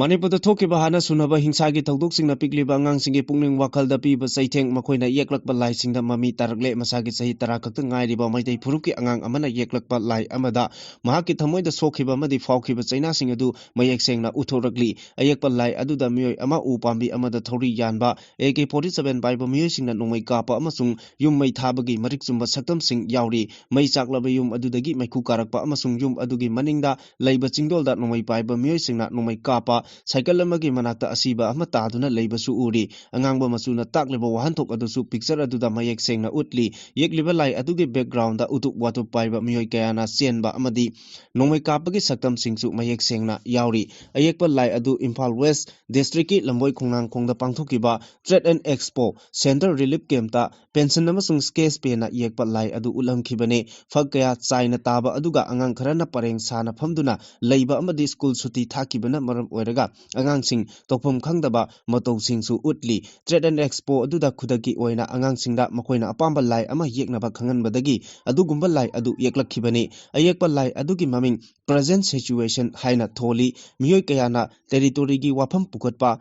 ꯃꯅꯤꯄꯨꯔꯗ ꯊꯣꯛꯈꯤꯕ ꯍꯥꯟꯅ ꯁꯨꯅꯕ ꯍꯤꯡꯁꯥꯒꯤ ꯊꯧꯗꯣꯛꯁꯤꯡꯅ ꯄꯤꯛꯂꯤꯕ ꯑꯉꯥꯡꯁꯤꯡꯒꯤ ꯄꯨꯛꯅꯤꯡ ꯋꯥꯈꯜꯗ ꯄꯤꯕ ꯆꯩꯊꯦꯡ, ꯃꯈꯣꯏꯅ ꯌꯦꯛꯂꯛꯄ ꯂꯥꯏꯁꯤꯡꯗ ꯃꯃꯤ ꯇꯥꯔꯛꯂꯦ꯫ ꯃꯁꯥꯒꯤ ꯆꯍꯤ ꯇꯔꯥ ꯈꯛꯇ ꯉꯥꯏꯔꯤꯕ ꯃꯩꯇꯩ ꯐꯨꯔꯨꯞꯀꯤ ꯑꯉꯥꯡ ꯑꯃꯅ ꯌꯦꯛꯂꯛꯄ ꯂꯥꯏ ꯑꯃꯗ ꯃꯍꯥꯛꯀꯤ ꯊꯃꯣꯏꯗ ꯁꯣꯛꯈꯤꯕ ꯑꯃꯗꯤ ꯐꯥꯎꯈꯤꯕ ꯆꯩꯅꯥꯁꯤꯡ ꯑꯗꯨ ꯃꯌꯦꯛ ꯁꯦꯡꯅ ꯎꯠꯊꯣꯔꯛꯂꯤ꯫ ꯑꯌꯦꯛꯄ ꯂꯥꯏ ꯑꯗꯨꯗ ꯃꯤꯑꯣꯏ ꯑꯃ ꯎ ꯄꯥꯝꯕꯤ ꯑꯃꯗ ꯊꯧꯔꯤ ꯌꯥꯟꯕ, ꯑꯦ ꯀꯦ ꯐꯣꯔꯇꯤ ꯁꯚꯦꯟ ꯄꯥꯏꯕ ꯃꯤꯑꯣꯏꯁꯤꯡꯅ ꯅꯣꯡꯃꯩ ꯀꯥꯞꯄ ꯑꯃꯁꯨꯡ ꯌꯨꯝ ꯃꯩ ꯊꯥꯕꯒꯤ ꯃꯔꯤꯛ ꯆꯨꯝꯕ ꯁꯛꯇꯝꯁꯤꯡ ꯌꯥꯎꯔꯤ꯫ ꯃꯩ ꯆꯥꯛꯂꯕ ꯌꯨꯝ ꯑꯗꯨꯗꯒꯤ ꯃꯩꯈꯨ ꯀꯥꯔꯛꯄ ꯑꯃꯁꯨꯡ ꯌꯨꯝ ꯑꯗꯨꯒꯤ ꯃꯅꯤꯡꯗ ꯂꯩꯕ ꯆꯤꯡꯗꯣꯜꯗ ꯅꯣꯡꯃꯩ ꯄꯥꯏꯕ ꯃꯤꯑꯣꯏꯁꯤꯡꯅ ꯅꯣꯡꯃꯩ ꯀꯥꯞꯄ, ꯁꯥꯏꯀꯜ ꯑꯃꯒꯤ ꯃꯅꯥꯛꯇ ꯑꯁꯤꯕ ꯑꯃ ꯇꯥꯗꯨꯅ ꯂꯩꯕꯁꯨ ꯎꯔꯤ꯫ ꯑꯉꯥꯡꯕ ꯃꯆꯨꯅ ꯇꯥꯛꯂꯤꯕ ꯋꯥꯍꯟꯊꯣꯛ ꯑꯗꯨꯁꯨ ꯄꯤꯛꯆꯔ ꯑꯗꯨꯗ ꯃꯌꯦꯛ ꯁꯦꯡꯅ ꯎꯠꯂꯤ꯫ ꯌꯦꯛꯂꯤꯕ ꯂꯥꯏ ꯑꯗꯨꯒꯤ ꯕꯦꯛꯒ꯭ꯔꯥꯎꯟꯗ ꯎꯇꯨꯞ ꯋꯥꯇꯨꯞ ꯄꯥꯏꯕ ꯃꯤꯑꯣꯏ ꯀꯌꯥꯅ ꯆꯦꯟꯕ ꯑꯃꯗꯤ ꯅꯣꯡꯃꯩ ꯀꯥꯞꯄꯒꯤ ꯁꯛꯇꯝꯁꯤꯡꯁꯨ ꯃꯌꯦꯛ ꯁꯦꯡꯅ ꯌꯥꯎꯔꯤ꯫ ꯑꯌꯦꯛꯄ ꯂꯥꯏ ꯑꯗꯨ ꯏꯝꯐꯥꯜ ꯋꯦꯁ ꯗꯤꯁꯇ꯭ꯔꯤꯛꯀꯤ ꯂꯝꯕꯣꯏ ꯈꯣꯡꯅꯥꯡꯈꯣꯡꯗ ꯄꯥꯡꯊꯣꯛꯈꯤꯕ trade and expo centre relief ꯀꯦꯝꯞꯇ ꯄꯦꯟꯁꯤꯜ ꯑꯃꯁꯨꯡ ꯁ꯭ꯀꯦꯆ ꯄꯦꯟꯅ ꯌꯦꯛꯄ ꯂꯥꯏ ꯑꯗꯨ ꯎꯠꯂꯝꯈꯤꯕꯅꯤ꯫ ꯐꯛ ꯀꯌꯥ ꯆꯥꯏꯅ ꯇꯥꯕ ꯑꯗꯨꯒ ꯑꯉꯥꯡ ꯈꯔꯅ ꯄꯔꯦꯡ ꯁꯥꯅ ꯐꯝꯗꯨꯅ ꯂꯩꯕ ꯑꯃꯗꯤ ꯁ꯭ꯀꯨꯜ ꯁꯨꯇꯤ ꯊꯥꯈꯤꯕꯅ ꯃꯔꯝ ꯑꯣꯏꯔꯒ ꯑꯉꯥꯡꯁꯤꯡ ꯇꯧꯐꯝ ꯈꯪꯗꯕ ꯃꯇꯧꯁꯤꯡꯁꯨ ꯎꯠꯂꯤ꯫ ꯇ꯭ꯔꯦꯠ ꯑꯦꯟ ꯑꯦꯛꯁꯄꯣ ꯑꯗꯨꯗ ꯈꯨꯗꯛꯀꯤ ꯑꯣꯏꯅ ꯑꯉꯥꯡꯁꯤꯡꯗ ꯃꯈꯣꯏꯅ ꯑꯄꯥꯝꯕ ꯂꯥꯏ ꯑꯃ ꯌꯦꯛꯅꯕ ꯈꯪꯍꯟꯕꯗꯒꯤ ꯑꯗꯨꯒꯨꯝꯕ ꯂꯥꯏ ꯑꯗꯨ ꯌꯦꯛꯂꯛꯈꯤꯕꯅꯤ꯫ ꯑꯌꯦꯛꯄ ꯂꯥꯏ ꯑꯗꯨꯒꯤ ꯃꯃꯤꯡ ꯄ꯭ꯔꯖꯦꯟ ꯁꯤꯆꯨꯋꯦꯁꯟ ꯍꯥꯏꯅ ꯊꯣꯜꯂꯤ꯫ ꯃꯤꯑꯣꯏ ꯀꯌꯥꯅ ꯇꯦꯔꯤꯇꯣꯔꯤꯒꯤ ꯋꯥꯐꯝ ꯄꯨꯈꯠꯄ,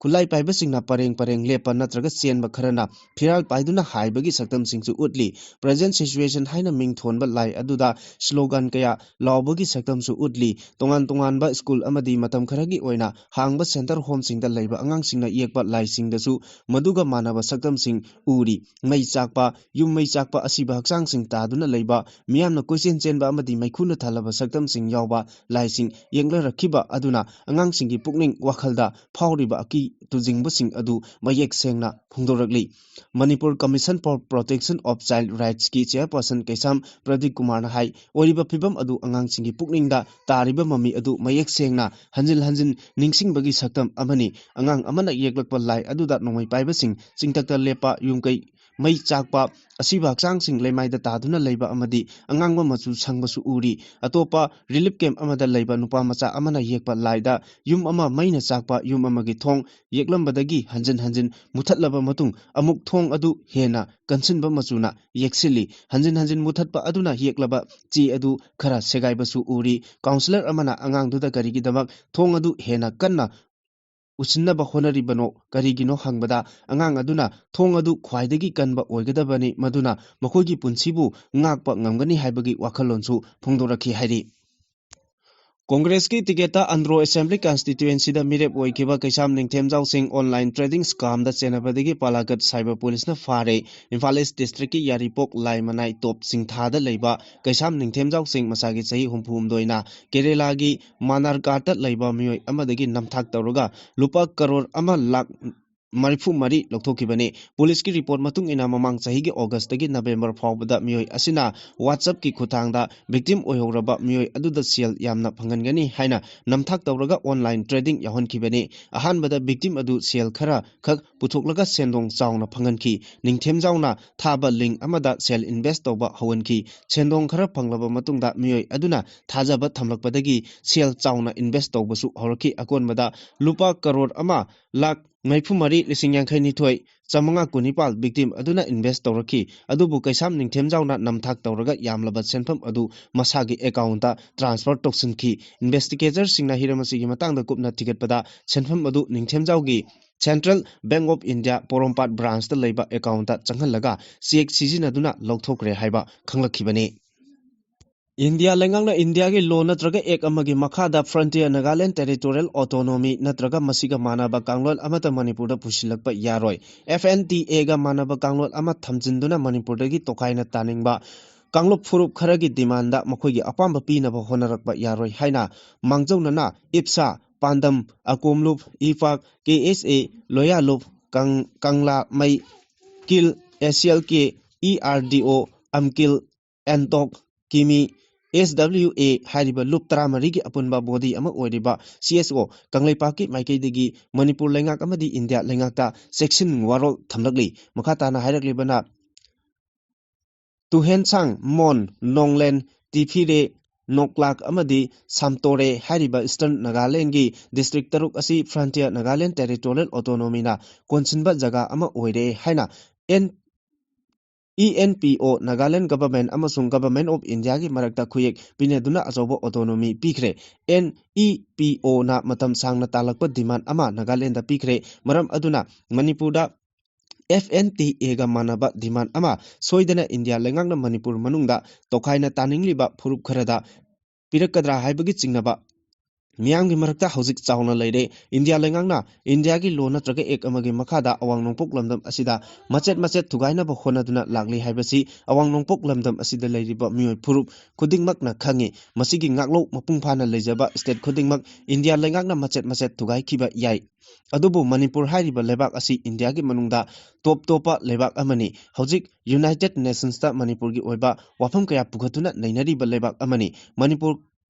ꯈꯨꯠꯂꯥꯏ ꯄꯥꯏꯕꯁꯤꯡꯅ ꯄꯔꯦꯡ ꯄꯔꯦꯡ ꯂꯦꯞꯄ ꯅꯠꯇ꯭ꯔꯒ ꯆꯦꯟꯕ ꯈꯔꯅ ꯐꯤꯔꯥꯜ ꯄꯥꯏꯗꯨꯅ ꯍꯥꯏꯕꯒꯤ ꯁꯛꯇꯝꯁꯤꯡꯁꯨ ꯎꯠꯂꯤ꯫ Present Situation ꯍꯥꯏꯅ ꯃꯤꯡ ꯊꯣꯟꯕ ꯂꯥꯏ ꯑꯗꯨꯗ slogan ꯀꯌꯥ ꯂꯥꯎꯕꯒꯤ ꯁꯛꯇꯝꯁꯨ ꯎꯠꯂꯤ꯫ ꯇꯣꯉꯥꯟ ꯇꯣꯉꯥꯟꯕ ꯁ꯭ꯀꯨꯜ ꯑꯃꯗꯤ ꯃꯇꯝ ꯈꯔꯒꯤ ꯑꯣꯏꯅ ꯍꯥꯡꯕ center homeꯁꯤꯡꯗ ꯂꯩꯕ ꯑꯉꯥꯡꯁꯤꯡꯅ ꯌꯦꯛꯄ ꯂꯥꯏꯁꯤꯡꯗꯁꯨ ꯃꯗꯨꯒ ꯃꯥꯟꯅꯕ ꯁꯛꯇꯝꯁꯤꯡ ꯎꯔꯤ꯫ ꯃꯩ ꯆꯥꯛꯄ, ꯌꯨꯝ ꯃꯩ ꯆꯥꯛꯄ, ꯑꯁꯤꯕ ꯍꯛꯆꯥꯡꯁꯤꯡ ꯇꯥꯗꯨꯅ ꯂꯩꯕ, ꯃꯤꯌꯥꯝꯅ ꯀꯣꯏꯆꯦꯟ ꯆꯦꯟꯕ ꯑꯃꯗꯤ ꯃꯩꯈꯨꯅ ꯊꯜꯂꯕ ꯁꯛꯇꯝꯁꯤꯡ ꯌꯥꯎꯕ ꯂꯥꯏꯁꯤꯡ ꯌꯦꯡꯂꯔꯛꯈꯤꯕ ꯑꯗꯨꯅ ꯑꯉꯥꯡꯁꯤꯡꯒꯤ ꯄꯨꯛꯅꯤꯡ ꯋꯥꯈꯜꯗ ꯐꯥꯎꯔꯤꯕ ꯑꯀꯤ ꯇꯨꯖꯤꯡꯕꯁꯤꯡ ꯑꯗꯨ ꯃꯌꯦꯛ ꯁꯦꯡꯅ ꯐꯣꯡꯗꯣꯔꯛꯂꯤ꯫ Manipur Commission for Protection of Child Rightsꯀꯤ chairperson ꯀꯩꯁꯥꯝ ꯄ꯭ꯔꯗꯤꯞ ꯀꯨꯃꯥꯔꯅ ꯍꯥꯏ, ꯑꯣꯏꯔꯤꯕ ꯐꯤꯕꯝ ꯑꯗꯨ ꯑꯉꯥꯡꯁꯤꯡꯒꯤ ꯄꯨꯛꯅꯤꯡꯗ ꯇꯥꯔꯤꯕ ꯃꯃꯤ ꯑꯗꯨ ꯃꯌꯦꯛ ꯁꯦꯡꯅ ꯍꯟꯖꯤꯟ ꯍꯟꯖꯤꯟ ꯅꯤꯡꯁꯤꯡꯕꯒꯤ ꯁꯛꯇꯝ ꯑꯃꯅꯤ꯫ ꯑꯉꯥꯡ ꯑꯃꯅ ꯌꯦꯛꯂꯛꯄ ꯂꯥꯏ ꯑꯗꯨꯗ ꯅꯣꯡꯃꯩ ꯄꯥꯏꯕꯁꯤꯡ ꯆꯤꯡꯊꯛꯇ ꯂꯦꯞꯄ, ꯌꯨꯝꯀꯩ ꯃꯩ ꯆꯥꯛꯄ, ꯑꯁꯤꯕ ꯍꯛꯆꯥꯡꯁꯤꯡ ꯂꯩꯃꯥꯏꯗ ꯇꯥꯗꯨꯅ ꯂꯩꯕ ꯑꯃꯗꯤ ꯑꯉꯥꯡꯕ ꯃꯆꯨ ꯁꯪꯕꯁꯨ ꯎꯔꯤ꯫ ꯑꯇꯣꯞꯄ relief camp ꯑꯃꯗ ꯂꯩꯕ ꯅꯨꯄꯥ ꯃꯆꯥ ꯑꯃꯅ ꯌꯦꯛꯄ ꯂꯥꯏꯗ ꯌꯨꯝ ꯑꯃ ꯃꯩꯅ ꯆꯥꯛꯄ, ꯌꯨꯝ ꯑꯃꯒꯤ ꯊꯣꯡ ꯌꯦꯛꯂꯝꯕꯗꯒꯤ ꯍꯟꯖꯤꯟ ꯍꯟꯖꯤꯟ ꯃꯨꯊꯠꯂꯕ ꯃꯇꯨꯡ ꯑꯃꯨꯛ ꯊꯣꯡ ꯑꯗꯨ ꯍꯦꯟꯅ ꯀꯟꯁꯤꯟꯕ ꯃꯆꯨꯅ ꯌꯦꯛꯁꯤꯜꯂꯤ꯫ ꯍꯟꯖꯤꯟ ꯍꯟꯖꯤꯟ ꯃꯨꯊꯠꯄ ꯑꯗꯨꯅ ꯌꯦꯛꯂꯕ ꯆꯦ ꯑꯗꯨ ꯈꯔ ꯁꯦꯒꯥꯏꯕꯁꯨ ꯎꯔꯤ꯫ Counsellor ꯑꯃꯅ ꯑꯉꯥꯡꯗꯨꯗ ꯀꯔꯤꯒꯤꯗꯃꯛ ꯊꯣꯡ ꯑꯗꯨ ꯍꯦꯟꯅ ꯀꯟꯅ ꯎꯁꯤꯟꯅꯕ ꯍꯣꯠꯅꯔꯤꯕꯅꯣ, ꯀꯔꯤꯒꯤꯅꯣ ꯍꯪꯕꯗ, ꯑꯉꯥꯡ ꯑꯗꯨꯅ ꯊꯣꯡ ꯑꯗꯨ ꯈ꯭ꯋꯥꯏꯗꯒꯤ ꯀꯟꯕ ꯑꯣꯏꯒꯗꯕꯅꯤ, ꯃꯗꯨꯅ ꯃꯈꯣꯏꯒꯤ ꯄꯨꯟꯁꯤꯕꯨ ꯉꯥꯛꯄ ꯉꯝꯒꯅꯤ ꯍꯥꯏꯕꯒꯤ ꯋꯥꯈꯜꯂꯣꯟꯁꯨ ꯐꯣꯡꯗꯣꯔꯛꯈꯤ ꯍꯥꯏꯔꯤ꯫ ꯀꯣꯡꯒ꯭ꯔꯦꯁꯀꯤ ꯇꯤꯀꯦꯠꯇ ꯑꯟꯗ꯭ꯔꯣ Assembly Constituencyꯗ ꯃꯤꯔꯦꯞ ꯑꯣꯏꯈꯤꯕ ꯀꯩꯁꯥꯝ ꯅꯤꯡꯊꯦꯝꯖꯥꯎꯁꯤꯡ online trading scamꯗ ꯆꯦꯟꯅꯕꯗꯒꯤ ꯄꯥꯂꯥꯀꯠ Cyber Policeꯅ ꯐꯥꯔꯦ꯫ ꯏꯝꯐꯥꯜ East Districtꯀꯤ ꯌꯥꯔꯤꯄꯣꯛ ꯂꯥꯏꯃꯅꯥꯏ ꯇꯣꯞ ꯆꯤꯡꯊꯥꯗ ꯂꯩꯕ ꯀꯩꯁꯥꯝ ꯅꯤꯡꯊꯦꯝꯖꯥꯎꯁꯤꯡ ꯃꯁꯥꯒꯤ ꯆꯍꯤ ꯍꯨꯝꯐꯨꯍꯨꯝꯗꯣꯏꯅ ꯀꯦꯔꯦꯂꯥꯒꯤ ꯃꯥꯅꯥꯔꯀꯥꯠꯇ ꯂꯩꯕ ꯃꯤꯑꯣꯏ ꯑꯃꯗꯒꯤ ꯅꯝꯊꯥꯛ ꯇꯧꯔꯒ ꯂꯨꯄꯥ ꯀꯔꯣꯔ ꯑꯃ ꯂꯥꯈ ꯃꯔꯤꯐꯨ ꯃꯔꯤ ꯂꯧꯊꯣꯛꯈꯤꯕꯅꯤ꯫ ꯄꯨꯂꯤꯁꯀꯤ report ꯃꯇꯨꯡ ꯏꯟꯅ ꯃꯃꯥꯡ ꯆꯍꯤꯒꯤ Augustꯇꯒꯤ November ꯐꯥꯎꯕꯗ ꯃꯤꯑꯣꯏ ꯑꯁꯤꯅ WhatsAppꯀꯤ ꯈꯨꯠꯊꯥꯡꯗ victim ꯑꯣꯏꯍꯧꯔꯕ ꯃꯤꯑꯣꯏ ꯑꯗꯨꯗ ꯁꯦꯜ ꯌꯥꯝꯅ ꯐꯪꯍꯟꯒꯅꯤ ꯍꯥꯏꯅ ꯅꯝꯊꯥꯛ ꯇꯧꯔꯒ online trading ꯌꯥꯎꯍꯟꯈꯤꯕꯅꯤ꯫ ꯑꯍꯥꯟꯕꯗ victim ꯑꯗꯨ ꯁꯦꯜ ꯈꯔ ꯈꯛ ꯄꯨꯊꯣꯛꯂꯒ ꯁꯦꯟꯗꯣꯡ ꯆꯥꯎꯅ ꯐꯪꯍꯟꯈꯤ꯫ ꯅꯤꯡꯊꯦꯝꯖꯥꯎꯅ ꯊꯥꯕ link ꯑꯃꯗ ꯁꯦꯜ invest ꯇꯧꯕ ꯍꯧꯍꯟꯈꯤ꯫ ꯁꯦꯟꯗꯣꯡ ꯈꯔ ꯐꯪꯂꯕ ꯃꯇꯨꯡꯗ ꯃꯤꯑꯣꯏ ꯑꯗꯨꯅ ꯊꯥꯖꯕ ꯊꯝꯂꯛꯄꯗꯒꯤ ꯁꯦꯜ ꯆꯥꯎꯅ invest ꯇꯧꯕꯁꯨ ꯍꯧꯔꯛꯈꯤ꯫ ꯑꯀꯣꯟꯕꯗ ꯂꯨꯄꯥ ꯀꯔꯣꯔ ꯑꯃ ꯂꯥꯈ ꯃꯔꯤꯐꯨ ꯃꯔꯤ, ꯂꯤꯁꯤꯡ ꯌꯥꯡꯈꯩ ꯅꯤꯊꯣꯏ, ꯆꯥꯃꯉꯥ ꯀꯨꯟꯅꯤꯄꯥꯜ victim ꯑꯗꯨꯅ invest ꯇꯧꯔꯛꯈꯤ꯫ ꯑꯗꯨꯕꯨ ꯀꯩꯁꯥꯝ ꯅꯤꯡꯊꯦꯝꯖꯥꯎꯅ ꯅꯝꯊꯥꯛ ꯇꯧꯔꯒ ꯌꯥꯝꯂꯕ ꯁꯦꯟꯐꯝ ꯑꯗꯨ ꯃꯁꯥꯒꯤ account ꯇ transfer ꯇꯧꯁꯤꯟꯈꯤ꯫ Investigator ꯁꯤꯡꯅ ꯍꯤꯔꯝ ꯑꯁꯤꯒꯤ ꯃꯇꯥꯡꯗ ꯀꯨꯞꯅ ꯊꯤꯒꯠꯄꯗ, ꯁꯦꯟꯐꯝ ꯑꯗꯨ ꯅꯤꯡꯊꯦꯝꯖꯥꯎꯒꯤ Central Bank of India Porompat branch ꯇ ꯂꯩꯕ account ꯇ ꯆꯪꯍꯜꯂꯒ cheque ꯁꯤꯖꯤꯟꯅꯗꯨꯅ ꯂꯧꯊꯣꯛꯈ꯭ꯔꯦ ꯍꯥꯏꯕ ꯈꯪꯂꯛꯈꯤꯕꯅꯤ꯫ ꯏꯟꯗꯤꯌꯥ ꯂꯩꯉꯥꯛꯅ ꯏꯟꯗꯤꯌꯥꯒꯤ law ꯅꯠꯇ꯭ꯔꯒ act ꯑꯃꯒꯤ ꯃꯈꯥꯗ Frontier Nagaland Territorial Autonomy ꯅꯠꯇ꯭ꯔꯒ ꯃꯁꯤꯒ ꯃꯥꯟꯅꯕ ꯀꯥꯡꯂꯣꯟ ꯑꯃꯠꯇ ꯃꯅꯤꯄꯨꯔꯗ ꯄꯨꯁꯤꯜꯂꯛꯄ ꯌꯥꯔꯣꯏ꯫ F N T A ꯒ ꯃꯥꯟꯅꯕ ꯀꯥꯡꯂꯣꯟ ꯑꯃ ꯊꯝꯖꯤꯟꯗꯨꯅ ꯃꯅꯤꯄꯨꯔꯗꯒꯤ ꯇꯣꯈꯥꯏꯅ ꯇꯥꯅꯤꯡꯕ ꯀꯥꯡꯂꯨꯞ ꯐꯨꯔꯨꯞ ꯈꯔꯒꯤ demand ꯃꯈꯣꯏꯒꯤ ꯑꯄꯥꯝꯕ ꯄꯤꯅꯕ ꯍꯣꯠꯅꯔꯛꯄ ꯌꯥꯔꯣꯏ ꯍꯥꯏꯅ ꯃꯥꯡꯖꯧꯅꯅ ꯏꯞꯁꯥ, ꯄꯥꯟꯗꯝ, ꯑꯀꯣꯝꯂꯨꯞ, ꯏꯄꯥꯛ, K S A, ꯂꯣꯌꯥꯂꯨꯞ, ꯀꯪ-, ꯀꯪꯂꯥꯃꯩ, ꯀꯤꯜ, S C L K, E R D O, ꯑꯝꯀꯤꯜ, ꯑꯦꯟꯇꯣꯛ, ꯀꯤꯃꯤ, S W A ꯍꯥꯏꯔꯤꯕ ꯂꯨꯞ ꯇꯔꯥꯃꯔꯤꯒꯤ ꯑꯄꯨꯟꯕ body ꯑꯃ ꯑꯣꯏꯔꯤꯕ C S O ꯀꯪꯂꯩꯄꯥꯛꯀꯤ ꯃꯥꯏꯀꯩꯗꯒꯤ ꯃꯅꯤꯄꯨꯔ ꯂꯩꯉꯥꯛ ꯑꯃꯗꯤ ꯏꯟꯗꯤꯌꯥ ꯂꯩꯉꯥꯛꯇ ꯆꯦꯛꯁꯤꯟ ꯋꯥꯔꯣꯜ ꯊꯝꯂꯛꯂꯤ꯫ ꯃꯈꯥ ꯇꯥꯅ ꯍꯥꯏꯔꯛꯂꯤꯕꯅ, ꯇꯨꯍꯦꯟꯁꯥꯡ, ꯃꯣꯟ, ꯅꯣꯡꯂꯦꯟ, ꯇꯤꯐꯤꯔꯦ, ꯅꯣꯛꯂꯥꯛ ꯑꯃꯗꯤ ꯁꯥꯝꯇꯣꯔꯦ ꯍꯥꯏꯔꯤꯕ Eastern Nagaland ꯒꯤ district ꯇꯔꯨꯛ ꯑꯁꯤ Frontier Nagaland Territorial Autonomy ꯅ ꯀꯣꯟꯁꯤꯟꯕ ꯖꯒꯥ ꯑꯃ ꯑꯣꯏꯔꯦ ꯍꯥꯏꯅ N-, E N P O, Nagaland Government ꯑꯃꯁꯨꯡ Government of India ꯒꯤ ꯃꯔꯛꯇ ꯈꯨꯌꯦꯛ ꯄꯤꯅꯗꯨꯅ ꯑꯆꯧꯕ autonomy ꯄꯤꯈ꯭ꯔꯦ꯫ N E P O ꯅ ꯃꯇꯝ ꯁꯥꯡꯅ ꯇꯥꯜꯂꯛꯄ demand ꯑꯃ ꯅꯥꯒꯥꯂꯦꯟꯗ ꯄꯤꯈ꯭ꯔꯦ꯫ ꯃꯔꯝ ꯑꯗꯨꯅ ꯃꯅꯤꯄꯨꯔꯗ F N T A ꯒ ꯃꯥꯟꯅꯕ demand ꯑꯃ ꯁꯣꯏꯗꯅ ꯏꯟꯗꯤꯌꯥ ꯂꯩꯉꯥꯛꯅ ꯃꯅꯤꯄꯨꯔ ꯃꯅꯨꯡꯗ ꯇꯣꯈꯥꯏꯅ ꯇꯥꯅꯤꯡꯂꯤꯕ ꯐꯨꯔꯨꯞ ꯈꯔꯗ ꯄꯤꯔꯛꯀꯗ꯭ꯔꯥ ꯍꯥꯏꯕꯒꯤ ꯆꯤꯡꯅꯕ ꯃꯤꯌꯥꯝꯒꯤ ꯃꯔꯛꯇ ꯍꯧꯖꯤꯛ ꯆꯥꯎꯅ ꯂꯩꯔꯦ꯫ ꯏꯟꯗꯤꯌꯥ ꯂꯩꯉꯥꯛꯅ ꯏꯟꯗꯤꯌꯥꯒꯤ law ꯅꯠꯇ꯭ꯔꯒ act ꯑꯃꯒꯤ ꯃꯈꯥꯗ ꯑꯋꯥꯡ ꯅꯣꯡꯄꯣꯛ ꯂꯝꯗꯝ ꯑꯁꯤꯗ ꯃꯆꯦꯠ ꯃꯆꯦꯠ ꯊꯨꯒꯥꯏꯅꯕ ꯍꯣꯠꯅꯗꯨꯅ ꯂꯥꯛꯂꯤ ꯍꯥꯏꯕꯁꯤ ꯑꯋꯥꯡ ꯅꯣꯡꯄꯣꯛ ꯂꯝꯗꯝ ꯑꯁꯤꯗ ꯂꯩꯔꯤꯕ ꯃꯤꯑꯣꯏ ꯐꯨꯔꯨꯞ ꯈꯨꯗꯤꯡꯃꯛꯅ ꯈꯪꯉꯤ꯫ ꯃꯁꯤꯒꯤ ꯉꯥꯛꯂꯧ ꯃꯄꯨꯡ ꯐꯥꯅ ꯂꯩꯖꯕ state ꯈꯨꯗꯤꯡꯃꯛ ꯏꯟꯗꯤꯌꯥ ꯂꯩꯉꯥꯛꯅ ꯃꯆꯦꯠ ꯃꯆꯦꯠ ꯊꯨꯒꯥꯏꯈꯤꯕ ꯌꯥꯏ꯫ ꯑꯗꯨꯕꯨ ꯃꯅꯤꯄꯨꯔ ꯍꯥꯏꯔꯤꯕ ꯂꯩꯕꯥꯛ ꯑꯁꯤ ꯏꯟꯗꯤꯌꯥꯒꯤ ꯃꯅꯨꯡꯗ ꯇꯣꯞ ꯇꯣꯞꯄ ꯂꯩꯕꯥꯛ ꯑꯃꯅꯤ꯫ ꯍꯧꯖꯤꯛ United Nations ꯇ ꯃꯅꯤꯄꯨꯔꯒꯤ ꯑꯣꯏꯕ ꯋꯥꯐꯝ ꯀꯌꯥ ꯄꯨꯈꯠꯇꯨꯅ ꯅꯩꯅꯔꯤꯕ ꯂꯩꯕꯥꯛ ꯑꯃꯅꯤ꯫ ꯃꯅꯤꯄꯨꯔ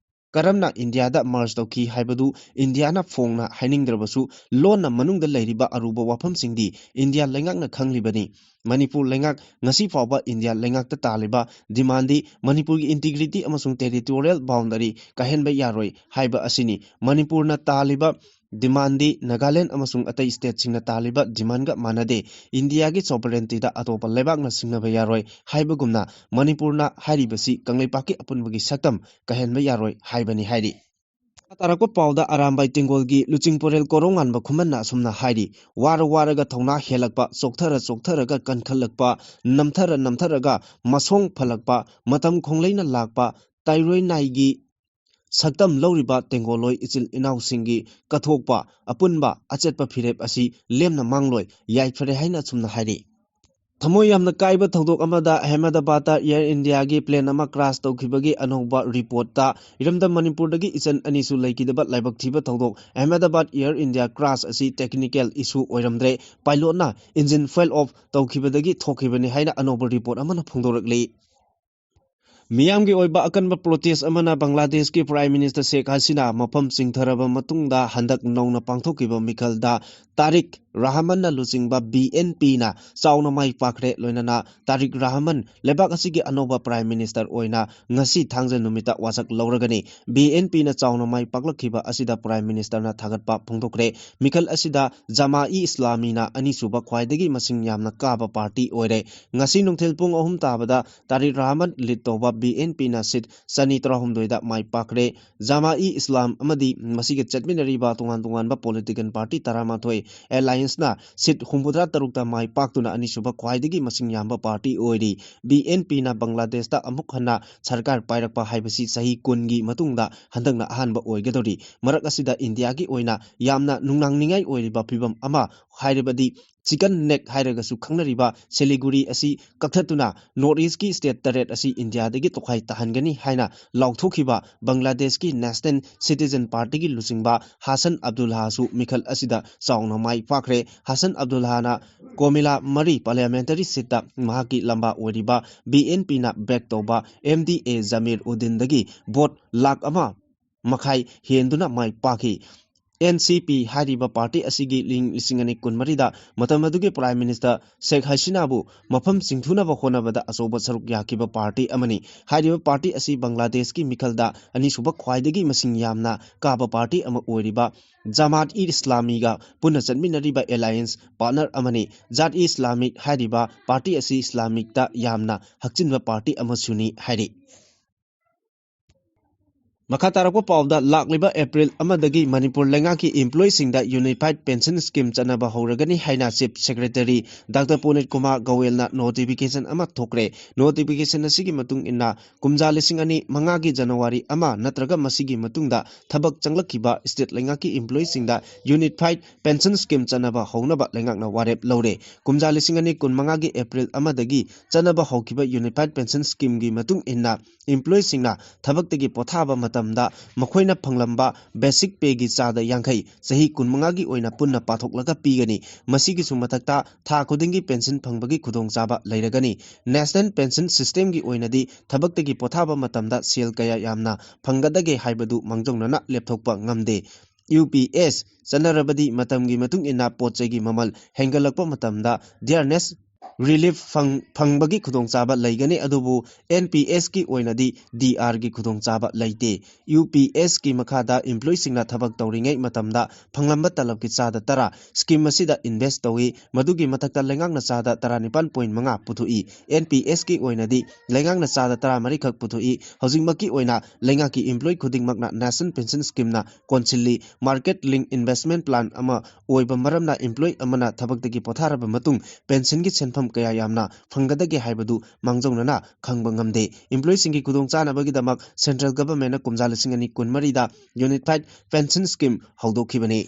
ꯀꯔꯝꯅ ꯏꯟꯗꯤꯌꯥꯗ merge ꯇꯧꯈꯤ ꯍꯥꯏꯕꯗꯨ ꯏꯟꯗꯤꯌꯥꯅ ꯐꯣꯡꯅ ꯍꯥꯏꯅꯤꯡꯗ꯭ꯔꯕꯁꯨ, ꯂꯣꯟꯅ ꯃꯅꯨꯡꯗ ꯂꯩꯔꯤꯕ ꯑꯔꯨꯕ ꯋꯥꯐꯝꯁꯤꯡꯗꯤ ꯏꯟꯗꯤꯌꯥ ꯂꯩꯉꯥꯛꯅ ꯈꯪꯂꯤꯕꯅꯤ꯫ ꯃꯅꯤꯄꯨꯔ ꯂꯩꯉꯥꯛ ꯉꯁꯤ ꯐꯥꯎꯕ ꯏꯟꯗꯤꯌꯥ ꯂꯩꯉꯥꯛꯇ ꯇꯥꯜꯂꯤꯕ demand ꯗꯤ ꯃꯅꯤꯄꯨꯔꯒꯤ integrity ꯑꯃꯁꯨꯡ territorial boundary ꯀꯥꯏꯍꯟꯕ ꯌꯥꯔꯣꯏ ꯍꯥꯏꯕ ꯑꯁꯤꯅꯤ꯫ ꯃꯅꯤꯄꯨꯔꯅ ꯇꯥꯜꯂꯤꯕ demandꯗꯤ ꯅꯥꯒꯥꯂꯦꯟ ꯑꯃꯁꯨꯡ ꯑꯇꯩ stateꯁꯤꯡꯅ ꯇꯥꯜꯂꯤꯕ demandꯒ ꯃꯥꯟꯅꯗꯦ꯫ ꯏꯟꯗꯤꯌꯥꯒꯤ sovereigntyꯗ ꯑꯇꯣꯞꯄ ꯂꯩꯕꯥꯛꯅ ꯁꯤꯡꯅꯕ ꯌꯥꯔꯣꯏ ꯍꯥꯏꯕꯒꯨꯝꯅ ꯃꯅꯤꯄꯨꯔꯅ ꯍꯥꯏꯔꯤꯕꯁꯤ ꯀꯪꯂꯩꯄꯥꯛꯀꯤ ꯑꯄꯨꯟꯕꯒꯤ ꯁꯛꯇꯝ ꯀꯥꯏꯍꯟꯕ ꯌꯥꯔꯣꯏ ꯍꯥꯏꯕꯅꯤ ꯍꯥꯏꯔꯤ꯫ ꯇꯥꯔꯛꯄ ꯄꯥꯎꯗ ꯑꯔꯥꯝꯕꯥꯏ ꯇꯦꯡꯒꯣꯜꯒꯤ ꯂꯨꯆꯤꯡ ꯄꯨꯔꯦꯜ ꯀꯣꯔꯧꯉꯥꯟꯕ ꯈꯨꯃꯟꯅ ꯑꯁꯨꯝꯅ ꯍꯥꯏꯔꯤ, ꯋꯥꯔ ꯋꯥꯔꯒ ꯊꯧꯅꯥ ꯍꯦꯜꯂꯛꯄ, ꯆꯣꯛꯊꯔ ꯆꯣꯛꯊꯔꯒ ꯀꯟꯈꯠꯂꯛꯄ, ꯅꯝꯊꯔ ꯅꯝꯊꯔꯒ ꯃꯁꯣꯡ ꯐꯜꯂꯛꯄ, ꯃꯇꯝ ꯈꯣꯡꯂꯩꯅ ꯂꯥꯛꯄ, ꯇꯥꯏꯔꯣꯏ ꯅꯥꯏꯒꯤ ꯁꯛꯇꯝ ꯂꯧꯔꯤꯕ ꯇꯦꯡꯒꯣꯜꯂꯣꯏ ꯏꯆꯤꯜ ꯏꯅꯥꯎꯁꯤꯡꯒꯤ ꯀꯠꯊꯣꯛꯄ ꯑꯄꯨꯟꯕ ꯑꯆꯦꯠꯄ ꯐꯤꯔꯦꯞ ꯑꯁꯤ ꯂꯦꯝꯅ ꯃꯥꯡꯂꯣꯏ, ꯌꯥꯏꯐꯔꯦ ꯍꯥꯏꯅ ꯑꯁꯨꯝꯅ ꯍꯥꯏꯔꯤ꯫ ꯊꯃꯣꯏ ꯌꯥꯝꯅ ꯀꯥꯏꯕ ꯊꯧꯗꯣꯛ ꯑꯃꯗ ꯑꯍꯃꯦꯗꯥꯕꯥꯗꯇ Air Indiaꯒꯤ plane ꯑꯃ crash ꯇꯧꯈꯤꯕꯒꯤ ꯑꯅꯧꯕ reportꯇ ꯏꯔꯝꯗꯝ ꯃꯅꯤꯄꯨꯔꯗꯒꯤ ꯏꯆꯟ ꯑꯅꯤꯁꯨ ꯂꯩꯈꯤꯗꯕ ꯂꯥꯏꯕꯛ ꯊꯤꯕ ꯊꯧꯗꯣꯛ꯫ ꯑꯍꯃꯦꯗꯥꯕꯥꯗ Air India crash ꯑꯁꯤ technical issue ꯑꯣꯏꯔꯝꯗ꯭ꯔꯦ, pilotꯅ engine fail off ꯇꯧꯈꯤꯕꯗꯒꯤ ꯊꯣꯛꯈꯤꯕꯅꯤ ꯍꯥꯏꯅ ꯑꯅꯧꯕ report ꯑꯃꯅ ꯐꯣꯡꯗꯣꯔꯛꯂꯤ꯫ ꯃꯤꯌꯥꯝꯒꯤ ꯑꯣꯏꯕ ꯑꯀꯟꯕ protest ꯑꯃꯅ ꯕꯪꯒ꯭ꯂꯥꯗꯦꯁꯀꯤ Prime Minister ꯁꯦꯈ ꯍꯁꯤꯅꯥ ꯃꯐꯝ ꯆꯤꯡꯊꯔꯕ ꯃꯇꯨꯡꯗ ꯍꯟꯗꯛ ꯅꯧꯅ ꯄꯥꯡꯊꯣꯛꯈꯤꯕ ꯃꯤꯈꯜꯗ ꯇꯥꯔꯤꯛ ꯔꯍꯃꯟꯅ ꯂꯨꯆꯤꯡꯕ BNPꯅ ꯆꯥꯎꯅ ꯃꯥꯏ ꯄꯥꯛꯈ꯭ꯔꯦ꯫ ꯂꯣꯏꯅꯅ ꯇꯥꯔꯤꯛ ꯔꯍꯃꯟ ꯂꯩꯕꯥꯛ ꯑꯁꯤꯒꯤ ꯑꯅꯧꯕ Prime Minister ꯑꯣꯏꯅ ꯉꯁꯤ ꯊꯥꯡꯖ ꯅꯨꯃꯤꯠꯇ ꯋꯥꯁꯛ ꯂꯧꯔꯒꯅꯤ꯫ BNPꯅ ꯆꯥꯎꯅ ꯃꯥꯏ ꯄꯥꯛꯂꯛꯈꯤꯕ ꯑꯁꯤꯗ Prime Ministerꯅ ꯊꯥꯒꯠꯄ ꯐꯣꯡꯗꯣꯛꯈ꯭ꯔꯦ꯫ ꯃꯤꯈꯜ ꯑꯁꯤꯗ ꯖꯃꯥ-ꯏ ꯏꯁꯂꯥꯃꯤꯅ ꯑꯅꯤꯁꯨꯕ ꯈ꯭ꯋꯥꯏꯗꯒꯤ ꯃꯁꯤꯡ ꯌꯥꯝꯅ ꯀꯥꯕ party ꯑꯣꯏꯔꯦ꯫ ꯉꯁꯤ ꯅꯨꯡꯊꯤꯜ ꯄꯨꯡ ꯑꯍꯨꯝ ꯇꯥꯕꯗ ꯇꯥꯔꯤꯛ ꯔꯍꯃꯟ lead ꯇꯧꯕ BNPꯅ seat ꯆꯅꯤ ꯇꯔꯥꯍꯨꯝꯗꯣꯏꯗ ꯃꯥꯏ ꯄꯥꯛꯈ꯭ꯔꯦ꯫ ꯖꯃꯥ-ꯏ ꯏꯁꯂꯥꯝ ꯑꯃꯗꯤ ꯃꯁꯤꯒ ꯆꯠꯃꯤꯟꯅꯔꯤꯕ ꯇꯣꯉꯥꯟ ꯇꯣꯉꯥꯟꯕ political party ꯇꯔꯥꯃꯥꯊꯣꯏ allianceꯅ seat ꯍꯨꯝꯐꯨꯇꯔꯥ ꯇꯔꯨꯛꯇ ꯃꯥꯏ ꯄꯥꯛꯇꯨꯅ ꯑꯅꯤꯁꯨꯕ ꯈ꯭ꯋꯥꯏꯗꯒꯤ ꯃꯁꯤꯡ ꯌꯥꯝꯕ party ꯑꯣꯏꯔꯤ꯫ BNPꯅ ꯕꯪꯒ꯭ꯂꯥꯗꯦꯁꯇ ꯑꯃꯨꯛ ꯍꯟꯅ ꯁꯔꯀꯥꯔ ꯄꯥꯏꯔꯛꯄ ꯍꯥꯏꯕꯁꯤ ꯆꯍꯤ ꯀꯨꯟꯒꯤ ꯃꯇꯨꯡꯗ ꯍꯟꯗꯛꯅ ꯑꯍꯥꯟꯕ ꯑꯣꯏꯒꯗꯧꯔꯤ꯫ ꯃꯔꯛ ꯑꯁꯤꯗ ꯏꯟꯗꯤꯌꯥꯒꯤ ꯑꯣꯏꯅ ꯌꯥꯝꯅ ꯅꯨꯡꯅꯥꯡꯅꯤꯡꯉꯥꯏ ꯑꯣꯏꯔꯤꯕ ꯐꯤꯕꯝ ꯑꯃ ꯍꯥꯏꯔꯕꯗꯤ chicken neck ꯍꯥꯏꯔꯒꯁꯨ ꯈꯪꯅꯔꯤꯕ ꯁꯤꯂꯤꯒꯨꯔꯤ ꯑꯁꯤ ꯀꯛꯊꯠꯇꯨꯅ North Eastꯀꯤ state ꯇꯔꯦꯠ ꯑꯁꯤ ꯏꯟꯗꯤꯌꯥꯗꯒꯤ ꯇꯣꯈꯥꯏ ꯇꯥꯍꯟꯒꯅꯤ ꯍꯥꯏꯅ ꯂꯥꯎꯊꯣꯛꯈꯤꯕ ꯕꯪꯒ꯭ꯂꯥꯗꯦꯁꯀꯤ National Citizen Partyꯒꯤ ꯂꯨꯆꯤꯡꯕ ꯍꯥꯁꯟ ꯑꯕꯗꯨꯜꯍꯥꯁꯨ ꯃꯤꯈꯜ ꯑꯁꯤꯗ ꯆꯥꯎꯅ ꯃꯥꯏ ꯄꯥꯛꯈ꯭ꯔꯦ꯫ ꯍꯥꯁꯟ ꯑꯕꯗꯨꯜꯍꯥꯅ ꯀꯣꯃꯤꯂꯥ ꯃꯔꯤ parliamentary seatꯇ ꯃꯍꯥꯛꯀꯤ ꯂꯝꯕꯥ ꯑꯣꯏꯔꯤꯕ BNPꯅ back ꯇꯧꯕ MDA ꯖꯃꯤꯔ ꯎꯗꯤꯟꯗꯒꯤ vote ꯂꯥꯈ ꯑꯃ ꯃꯈꯥꯏ ꯍꯦꯟꯗꯨꯅ ꯃꯥꯏ ꯄꯥꯛꯈꯤ꯫ ꯑꯦꯟ ꯁꯤ ꯄꯤ ꯍꯥꯏꯔꯤꯕ ꯄꯥꯔꯇꯤ ꯑꯁꯤꯒꯤ ꯏꯪ ꯂꯤꯁꯤꯡ ꯑꯅꯤ ꯀꯨꯟꯃꯔꯤꯗ ꯃꯇꯝ ꯑꯗꯨꯒꯤ Prime Minister ꯁꯦꯈ ꯍꯁꯤꯅꯥꯕꯨ ꯃꯐꯝ ꯆꯤꯡꯊꯨꯅꯕ ꯍꯣꯠꯅꯕꯗ ꯑꯆꯧꯕ ꯁꯔꯨꯛ ꯌꯥꯈꯤꯕ ꯄꯥꯔꯇꯤ ꯑꯃꯅꯤ꯫ ꯍꯥꯏꯔꯤꯕ ꯄꯥꯔꯇꯤ ꯑꯁꯤ ꯕꯪꯒ꯭ꯂꯥꯗꯦꯁꯀꯤ ꯃꯤꯈꯜꯗ ꯑꯅꯤꯁꯨꯕ ꯈ꯭ꯋꯥꯏꯗꯒꯤ ꯃꯁꯤꯡ ꯌꯥꯝꯅ ꯀꯥꯕ ꯄꯥꯔꯇꯤ ꯑꯃ ꯑꯣꯏꯔꯤꯕ ꯖꯃꯥꯠ ꯏ ꯏꯁꯂꯥꯃꯤꯒ ꯄꯨꯟꯅ ꯆꯠꯃꯤꯟꯅꯔꯤꯕ alliance partner ꯑꯃꯅꯤ꯫ ꯖꯥꯠ ꯏ ꯏꯁꯂꯥꯃꯤꯛ ꯍꯥꯏꯔꯤꯕ ꯄꯥꯔꯇꯤ ꯑꯁꯤ ꯏꯁꯂꯥꯃꯤꯛꯇ ꯌꯥꯝꯅ ꯍꯛꯆꯤꯟꯕ ꯄꯥꯔꯇꯤ ꯑꯃꯁꯨꯅꯤ ꯍꯥꯏꯔꯤ꯫ ꯃꯈꯥ ꯇꯥꯔꯛꯄ ꯄꯥꯎꯗ, ꯂꯥꯛꯂꯤꯕ ꯑꯦꯄ꯭ꯔꯤꯜ ꯑꯃꯗꯒꯤ ꯃꯅꯤꯄꯨꯔ ꯂꯩꯉꯥꯛꯀꯤ employeeꯁꯤꯡꯗ Unified Pension Scheme ꯆꯠꯅꯕ ꯍꯧꯔꯒꯅꯤ ꯍꯥꯏꯅ Chief Secretary Doctor ꯄꯨꯅꯤꯠ Kumar ꯒꯣꯌꯦꯜꯅ notification ꯑꯃ ꯊꯣꯛꯈ꯭ꯔꯦ꯫ Notification ꯑꯁꯤꯒꯤ ꯃꯇꯨꯡ ꯏꯟꯅ, ꯀꯨꯝꯖꯥ ꯂꯤꯁꯤꯡ ꯑꯅꯤ ꯃꯉꯥꯒꯤ ꯖꯅꯋꯥꯔꯤ ꯑꯃ ꯅꯠꯇ꯭ꯔꯒ ꯃꯁꯤꯒꯤ ꯃꯇꯨꯡꯗ ꯊꯕꯛ ꯆꯪꯂꯛꯈꯤꯕ state ꯂꯩꯉꯥꯛꯀꯤ employeeꯁꯤꯡꯗ Unified Pension Scheme ꯆꯠꯅꯕ ꯍꯧꯅꯕ ꯂꯩꯉꯥꯛꯅ ꯋꯥꯔꯦꯞ ꯂꯧꯔꯦ꯫ ꯀꯨꯝꯖꯥ ꯂꯤꯁꯤꯡ ꯑꯅꯤ ꯀꯨꯟꯃꯉꯥꯒꯤ ꯑꯦꯄ꯭ꯔꯤꯜ ꯑꯃꯗꯒꯤ ꯆꯠꯅꯕ ꯍꯧꯈꯤꯕ Unified Pension Schemeꯒꯤ ꯃꯇꯨꯡ ꯏꯟꯅ, employeeꯁꯤꯡꯅ ꯊꯕꯛꯇꯒꯤ ꯄꯣꯊꯥꯕ ꯃꯇꯝꯗ ꯃꯈꯣꯏꯅ ꯐꯪꯂꯝꯕ basic payꯒꯤ ꯆꯥꯗ ꯌꯥꯡꯈꯩ ꯆꯍꯤ ꯀꯨꯟꯃꯉꯥꯒꯤ ꯑꯣꯏꯅ ꯄꯨꯟꯅ ꯄꯥꯊꯣꯛꯂꯒ ꯄꯤꯒꯅꯤ꯫ ꯃꯁꯤꯒꯤꯁꯨ ꯃꯊꯛꯇ ꯊꯥ ꯈꯨꯗꯤꯡꯒꯤ pension ꯐꯪꯕꯒꯤ ꯈꯨꯗꯣꯡꯆꯥꯕ ꯂꯩꯔꯒꯅꯤ꯫ National Pension Systemꯒꯤ ꯑꯣꯏꯅꯗꯤ ꯊꯕꯛꯇꯒꯤ ꯄꯣꯊꯥꯕ ꯃꯇꯝꯗ ꯁꯦꯜ ꯀꯌꯥ ꯌꯥꯝꯅ ꯐꯪꯒꯗꯒꯦ ꯍꯥꯏꯕꯗꯨ ꯃꯥꯡꯖꯧꯅꯅ ꯂꯦꯞꯊꯣꯛꯄ ꯉꯝꯗꯦ꯫ ꯌꯨ ꯄꯤ ꯑꯦꯁ ꯆꯠꯅꯔꯕꯗꯤ ꯃꯇꯝꯒꯤ ꯃꯇꯨꯡ ꯏꯟꯅ ꯄꯣꯠ ꯆꯩꯒꯤ ꯃꯃꯜ ꯍꯦꯟꯒꯠꯂꯛꯄ ꯃꯇꯝꯗ dearness relief ꯐꯪ-, ꯐꯪꯕꯒꯤ ꯈꯨꯗꯣꯡꯆꯥꯕ ꯂꯩꯒꯅꯤ, ꯑꯗꯨꯕꯨ ꯑꯦꯟ ꯄꯤ ꯑꯦꯁꯀꯤ ꯑꯣꯏꯅꯗꯤ ꯗꯤ ꯑꯥꯔꯒꯤ ꯈꯨꯗꯣꯡꯆꯥꯕ ꯂꯩꯇꯦ꯫ ꯌꯨ ꯄꯤ ꯑꯦꯁꯀꯤ ꯃꯈꯥꯗ employeeꯁꯤꯡꯅ ꯊꯕꯛ ꯇꯧꯔꯤꯉꯩ ꯃꯇꯝꯗ ꯐꯪꯂꯝꯕ ꯇꯂꯕꯀꯤ ꯆꯥꯗ ꯇꯔꯥ scheme ꯑꯁꯤꯗ invest ꯇꯧꯏ꯫ ꯃꯗꯨꯒꯤ ꯃꯊꯛꯇ ꯂꯩꯉꯥꯛꯅ ꯆꯥꯗ ꯇꯔꯥꯅꯤꯄꯥꯟ point ꯃꯉꯥ ꯄꯨꯊꯣꯛꯏ꯫ ꯑꯦꯟ ꯄꯤ ꯑꯦꯁꯀꯤ ꯑꯣꯏꯅꯗꯤ ꯂꯩꯉꯥꯛꯅ ꯆꯥꯗ ꯇꯔꯥꯃꯔꯤꯈꯛ ꯄꯨꯊꯣꯛꯏ꯫ ꯍꯧꯖꯤꯛꯃꯛꯀꯤ ꯑꯣꯏꯅ ꯂꯩꯉꯥꯛꯀꯤ employee ꯈꯨꯗꯤꯡꯃꯛꯅ National Pension Schemeꯅ ꯀꯣꯟꯁꯤꯜꯂꯤ꯫ Market Linked Investment Plan ꯑꯃ ꯑꯣꯏꯕ ꯃꯔꯝꯅ employee ꯑꯃꯅ ꯊꯕꯛꯇꯒꯤ ꯄꯣꯊꯥꯔꯕ ꯃꯇꯨꯡ pensionꯒꯤ ꯁꯦꯟꯐꯝ ꯀꯌꯥ ꯌꯥꯝꯅ ꯐꯪꯒꯗꯒꯦ ꯍꯥꯏꯕꯗꯨ ꯃꯥꯡꯖꯧꯅꯅ ꯈꯪꯕ ꯉꯝꯗꯦ꯫ Employeeꯁꯤꯡꯒꯤ ꯈꯨꯗꯣꯡꯆꯥꯅꯕꯒꯤꯗꯃꯛ central governmentꯅ ꯀꯨꯝꯖꯥ ꯂꯤꯁꯤꯡ ꯑꯅꯤ ꯀꯨꯟꯃꯔꯤꯗ Unified Pension Scheme ꯍꯧꯗꯣꯛꯈꯤꯕꯅꯤ꯫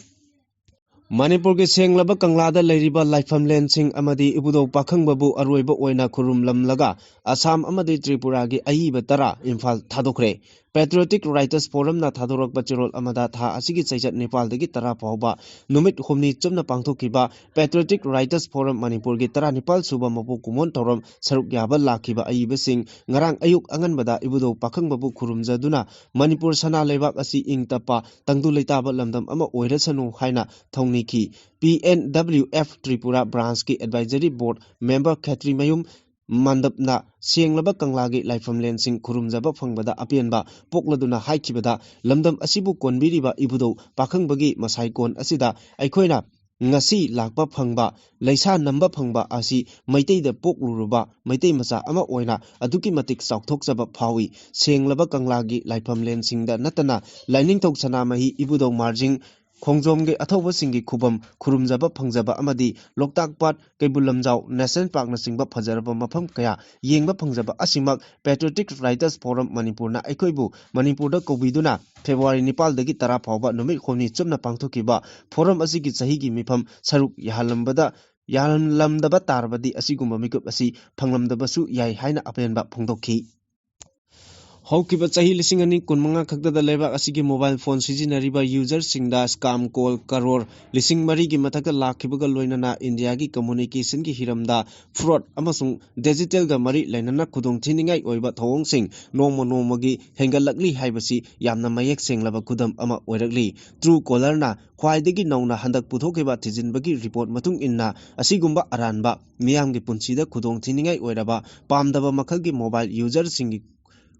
ꯃꯅꯤꯄꯨꯔꯒꯤ ꯁꯦꯡꯂꯕ ꯀꯪꯂꯥꯗ ꯂꯩꯔꯤꯕ ꯂꯥꯏꯐꯝꯂꯦꯟꯁꯤꯡ ꯑꯃꯗꯤ ꯏꯕꯨꯙꯧ ꯄꯥꯈꯪꯕꯕꯨ ꯑꯔꯣꯏꯕ ꯑꯣꯏꯅ ꯈꯨꯔꯨꯝꯂꯝꯂꯒ ꯑꯁꯥꯝ ꯑꯃꯗꯤ ꯇ꯭ꯔꯤꯄꯨꯔꯥꯒꯤ ꯑꯏꯕ ꯇꯔꯥ ꯏꯝꯐꯥꯜ ꯊꯥꯗꯣꯛꯈ꯭ꯔꯦ꯫ Patriotic Writers Forumꯅ ꯊꯥꯗꯣꯔꯛꯄ ꯆꯦꯔꯣꯜ ꯑꯃꯗ ꯊꯥ ꯑꯁꯤꯒꯤ ꯆꯩꯆꯠ ꯅꯤꯄꯥꯜꯗꯒꯤ ꯇꯔꯥ ꯐꯥꯎꯕ ꯅꯨꯃꯤꯠ ꯍꯨꯝꯅꯤ ꯆꯨꯞꯅ ꯄꯥꯡꯊꯣꯛꯈꯤꯕ Patriotic Writers Forum ꯃꯅꯤꯄꯨꯔꯒꯤ ꯇꯔꯥꯅꯤꯄꯥꯜ ꯁꯨꯕ ꯃꯄꯣꯛ ꯀꯨꯝꯑꯣꯟ ꯊꯧꯔꯝ ꯁꯔꯨꯛ ꯌꯥꯕ ꯂꯥꯛꯈꯤꯕ ꯑꯏꯕꯁꯤꯡ ꯉꯔꯥꯡ ꯑꯌꯨꯛ ꯑꯉꯟꯕꯗ ꯏꯕꯨꯙꯧ ꯄꯥꯈꯪꯕꯕꯨ ꯈꯨꯔꯨꯝꯖꯗꯨꯅ ꯃꯅꯤꯄꯨꯔ ꯁꯅꯥ ꯂꯩꯕꯥꯛ ꯑꯁꯤ ꯏꯪ ꯇꯞꯄ ꯇꯪꯗꯨ ꯂꯩꯇꯥꯕ ꯂꯝꯗꯝ ꯑꯃ ꯑꯣꯏꯔꯁꯅꯨ ꯍꯥꯏꯅ ꯊꯧꯅꯤꯈꯤ꯫ P N W F Tripura Branchꯀꯤ Advisory Board Member ꯈꯦꯇ꯭ꯔꯤꯃꯌꯨꯝ ꯃꯥꯟꯗꯞꯅ ꯁꯦꯡꯂꯕ ꯀꯪꯂꯥꯒꯤ ꯂꯥꯏꯐꯝꯂꯦꯟꯁꯤꯡ ꯈꯨꯔꯨꯝꯖꯕ ꯐꯪꯕꯗ ꯑꯄꯦꯟꯕ ꯄꯣꯛꯂꯗꯨꯅ ꯍꯥꯏꯈꯤꯕꯗ, ꯂꯝꯗꯝ ꯑꯁꯤꯕꯨ ꯀꯣꯟꯕꯤꯔꯤꯕ ꯏꯕꯨꯙꯧ ꯄꯥꯈꯪꯕꯒꯤ ꯃꯁꯥꯏꯀꯣꯟ ꯑꯁꯤꯗ ꯑꯩꯈꯣꯏꯅ ꯉꯁꯤ ꯂꯥꯛꯄ ꯐꯪꯕ, ꯂꯩꯁꯥ ꯅꯝꯕ ꯐꯪꯕ ꯑꯁꯤ ꯃꯩꯇꯩꯗ ꯄꯣꯛꯂꯨꯔꯕ ꯃꯩꯇꯩ ꯃꯆꯥ ꯑꯃ ꯑꯣꯏꯅ ꯑꯗꯨꯛꯀꯤ ꯃꯇꯤꯛ ꯆꯥꯎꯊꯣꯛꯆꯕ ꯐꯥꯎꯏ꯫ ꯁꯦꯡꯂꯕ ꯀꯪꯂꯥꯒꯤ ꯂꯥꯏꯐꯝꯂꯦꯟꯁꯤꯡꯗ ꯅꯠꯇꯅ ꯂꯥꯏꯅꯤꯡꯊꯧ ꯁꯅꯥꯃꯍꯤ ꯏꯕꯨꯙꯧ ꯃꯥꯔꯖꯤꯡ ꯈꯣꯡꯖꯣꯝꯒꯤ ꯑꯊꯧꯕꯁꯤꯡꯒꯤ ꯈꯨꯕꯝ ꯈꯨꯔꯨꯝꯖꯕ ꯐꯪꯖꯕ ꯑꯃꯗꯤ ꯂꯣꯛꯇꯥꯛ ꯄꯥꯠ, ꯀꯩꯕꯨꯜ ꯂꯝꯖꯥꯎ ꯅꯦꯁꯅꯦꯜ ꯄꯥꯔꯛꯅꯆꯤꯡꯕ ꯐꯖꯔꯕ ꯃꯐꯝ ꯀꯌꯥ ꯌꯦꯡꯕ ꯐꯪꯖꯕ ꯑꯁꯤꯃꯛ Patriotic Writers Forum ꯃꯅꯤꯄꯨꯔꯅ ꯑꯩꯈꯣꯏꯕꯨ ꯃꯅꯤꯄꯨꯔꯗ ꯀꯧꯕꯤꯗꯨꯅ ꯐꯦꯕ꯭ꯔꯨꯋꯥꯔꯤ ꯅꯤꯄꯥꯜꯗꯒꯤ ꯇꯔꯥ ꯐꯥꯎꯕ ꯅꯨꯃꯤꯠ ꯍꯨꯝꯅꯤ ꯆꯨꯞꯅ ꯄꯥꯡꯊꯣꯛꯈꯤꯕ ꯐꯣꯔꯝ ꯑꯁꯤꯒꯤ ꯆꯍꯤꯒꯤ ꯃꯤꯐꯝ ꯁꯔꯨꯛ ꯌꯥꯍꯜꯂꯝꯕꯗ, ꯌꯥꯍꯜꯂꯝꯗꯕ ꯇꯥꯔꯕꯗꯤ ꯑꯁꯤꯒꯨꯝꯕ ꯃꯤꯀꯨꯞ ꯑꯁꯤ ꯐꯪꯂꯝꯗꯕꯁꯨ ꯌꯥꯏ ꯍꯥꯏꯅ ꯑꯄꯦꯟꯕ ꯐꯣꯡꯗꯣꯛꯈꯤ꯫ ꯍꯧꯈꯤꯕ ꯆꯍꯤ ꯂꯤꯁꯤꯡ ꯑꯅꯤ ꯀꯨꯟꯃꯉꯥ ꯈꯛꯇꯗ ꯂꯩꯕꯥꯛ ꯑꯁꯤꯒꯤ mobile phone ꯁꯤꯖꯤꯟꯅꯔꯤꯕ userꯁꯤꯡꯗ scam call ꯀꯔꯣꯔ ꯂꯤꯁꯤꯡ ꯃꯔꯤꯒꯤ ꯃꯊꯛꯇ ꯂꯥꯛꯈꯤꯕꯒ ꯂꯣꯏꯅꯅ ꯏꯟꯗꯤꯌꯥꯒꯤ communicationꯒꯤ ꯍꯤꯔꯝꯗ fraud ꯑꯃꯁꯨꯡ digitalꯒ ꯃꯔꯤ ꯂꯩꯅꯅ ꯈꯨꯗꯣꯡꯊꯤꯅꯤꯡꯉꯥꯏ ꯑꯣꯏꯕ ꯊꯧꯑꯣꯡꯁꯤꯡ ꯅꯣꯡꯃ ꯅꯣꯡꯃꯒꯤ ꯍꯦꯟꯒꯠꯂꯛꯂꯤ ꯍꯥꯏꯕꯁꯤ ꯌꯥꯝꯅ ꯃꯌꯦꯛ ꯁꯦꯡꯂꯕ ꯈꯨꯗꯝ ꯑꯃ ꯑꯣꯏꯔꯛꯂꯤ꯫ Truecallerꯅ ꯈ꯭ꯋꯥꯏꯗꯒꯤ ꯅꯧꯅ ꯍꯟꯗꯛ ꯄꯨꯊꯣꯛꯈꯤꯕ ꯊꯤꯖꯤꯟꯕꯒꯤ report ꯃꯇꯨꯡ ꯏꯟꯅ, ꯑꯁꯤꯒꯨꯝꯕ ꯑꯔꯥꯟꯕ ꯃꯤꯌꯥꯝꯒꯤ ꯄꯨꯟꯁꯤꯗ ꯈꯨꯗꯣꯡꯊꯤꯅꯤꯡꯉꯥꯏ ꯑꯣꯏꯔꯕ ꯄꯥꯝꯗꯕ ꯃꯈꯜꯒꯤ mobile userꯁꯤꯡꯒꯤ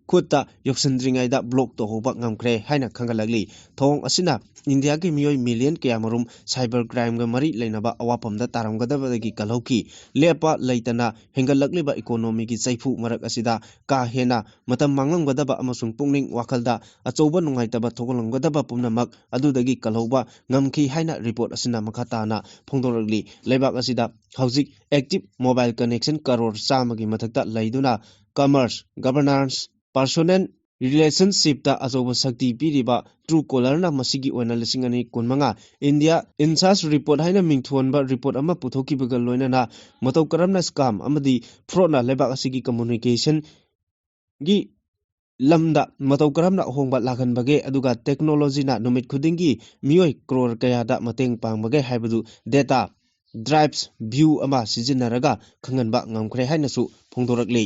ꯈꯨꯠꯇ ꯌꯧꯁꯤꯟꯗ꯭ꯔꯤꯉꯩꯗ block ꯇꯧꯍꯧꯕ ꯉꯝꯈ꯭ꯔꯦ ꯍꯥꯏꯅ ꯈꯪꯒꯠꯂꯛꯂꯤ꯫ ꯊꯧꯑꯣꯡ ꯑꯁꯤꯅ ꯏꯟꯗꯤꯌꯥꯒꯤ ꯃꯤꯑꯣꯏ million ꯀꯌꯥꯃꯔꯨꯝ cyber crimeꯒ ꯃꯔꯤ ꯂꯩꯅꯕ ꯑꯋꯥꯐꯝꯗ ꯇꯥꯔꯝꯒꯗꯕꯗꯒꯤ ꯀꯜꯍꯧꯈꯤ꯫ ꯂꯦꯞꯄ ꯂꯩꯇꯅ ꯍꯦꯟꯒꯠꯂꯛꯂꯤꯕ economyꯒꯤ ꯆꯩꯐꯨ ꯃꯔꯛ ꯑꯁꯤꯗ ꯀꯥ ꯍꯦꯟꯅ ꯃꯇꯝ ꯃꯥꯡꯂꯝꯒꯗꯕ ꯑꯃꯁꯨꯡ ꯄꯨꯛꯅꯤꯡ ꯋꯥꯈꯜꯗ ꯑꯆꯧꯕ ꯅꯨꯡꯉꯥꯏꯇꯕ ꯊꯣꯛꯍꯜꯂꯝꯒꯗꯕ ꯄꯨꯝꯅꯃꯛ ꯑꯗꯨꯗꯒꯤ ꯀꯜꯍꯧꯕ ꯉꯝꯈꯤ ꯍꯥꯏꯅ report ꯑꯁꯤꯅ ꯃꯈꯥ ꯇꯥꯅ ꯐꯣꯡꯗꯣꯔꯛꯂꯤ꯫ ꯂꯩꯕꯥꯛ ꯑꯁꯤꯗ ꯍꯧꯖꯤꯛ active mobile connection ꯀꯔꯣꯔ ꯆꯥꯝꯃꯒꯤ ꯃꯊꯛꯇ ꯂꯩꯗꯨꯅ, commerce, governance, personal relationshipꯇ ꯑꯆꯧꯕ ꯁꯛꯇꯤ ꯄꯤꯔꯤꯕ Truecallerꯅ ꯃꯁꯤꯒꯤ ꯑꯣꯏꯅ ꯂꯤꯁꯤꯡ ꯑꯅꯤ ꯀꯨꯟꯃꯉꯥ India Insights Report ꯍꯥꯏꯅ ꯃꯤꯡꯊꯣꯟꯕ report ꯑꯃ ꯄꯨꯊꯣꯛꯈꯤꯕꯒ ꯂꯣꯏꯅꯅ, ꯃꯇꯧ ꯀꯔꯝꯅ scam ꯑꯃꯗꯤ fraudꯅ ꯂꯩꯕꯥꯛ ꯑꯁꯤꯒꯤ communicationꯒꯤ ꯂꯝꯗ ꯃꯇꯧ ꯀꯔꯝꯅ ꯑꯍꯣꯡꯕ ꯂꯥꯛꯍꯟꯕꯒꯦ, ꯑꯗꯨꯒ technologyꯅ ꯅꯨꯃꯤꯠ ꯈꯨꯗꯤꯡꯒꯤ ꯃꯤꯑꯣꯏ ꯀ꯭ꯔꯣꯔ ꯀꯌꯥꯗ ꯃꯇꯦꯡ ꯄꯥꯡꯕꯒꯦ ꯍꯥꯏꯕꯗꯨ data drives view ꯑꯃ ꯁꯤꯖꯤꯟꯅꯔꯒ ꯈꯪꯍꯟꯕ ꯉꯝꯈ꯭ꯔꯦ ꯍꯥꯏꯅꯁꯨ ꯐꯣꯡꯗꯣꯔꯛꯂꯤ꯫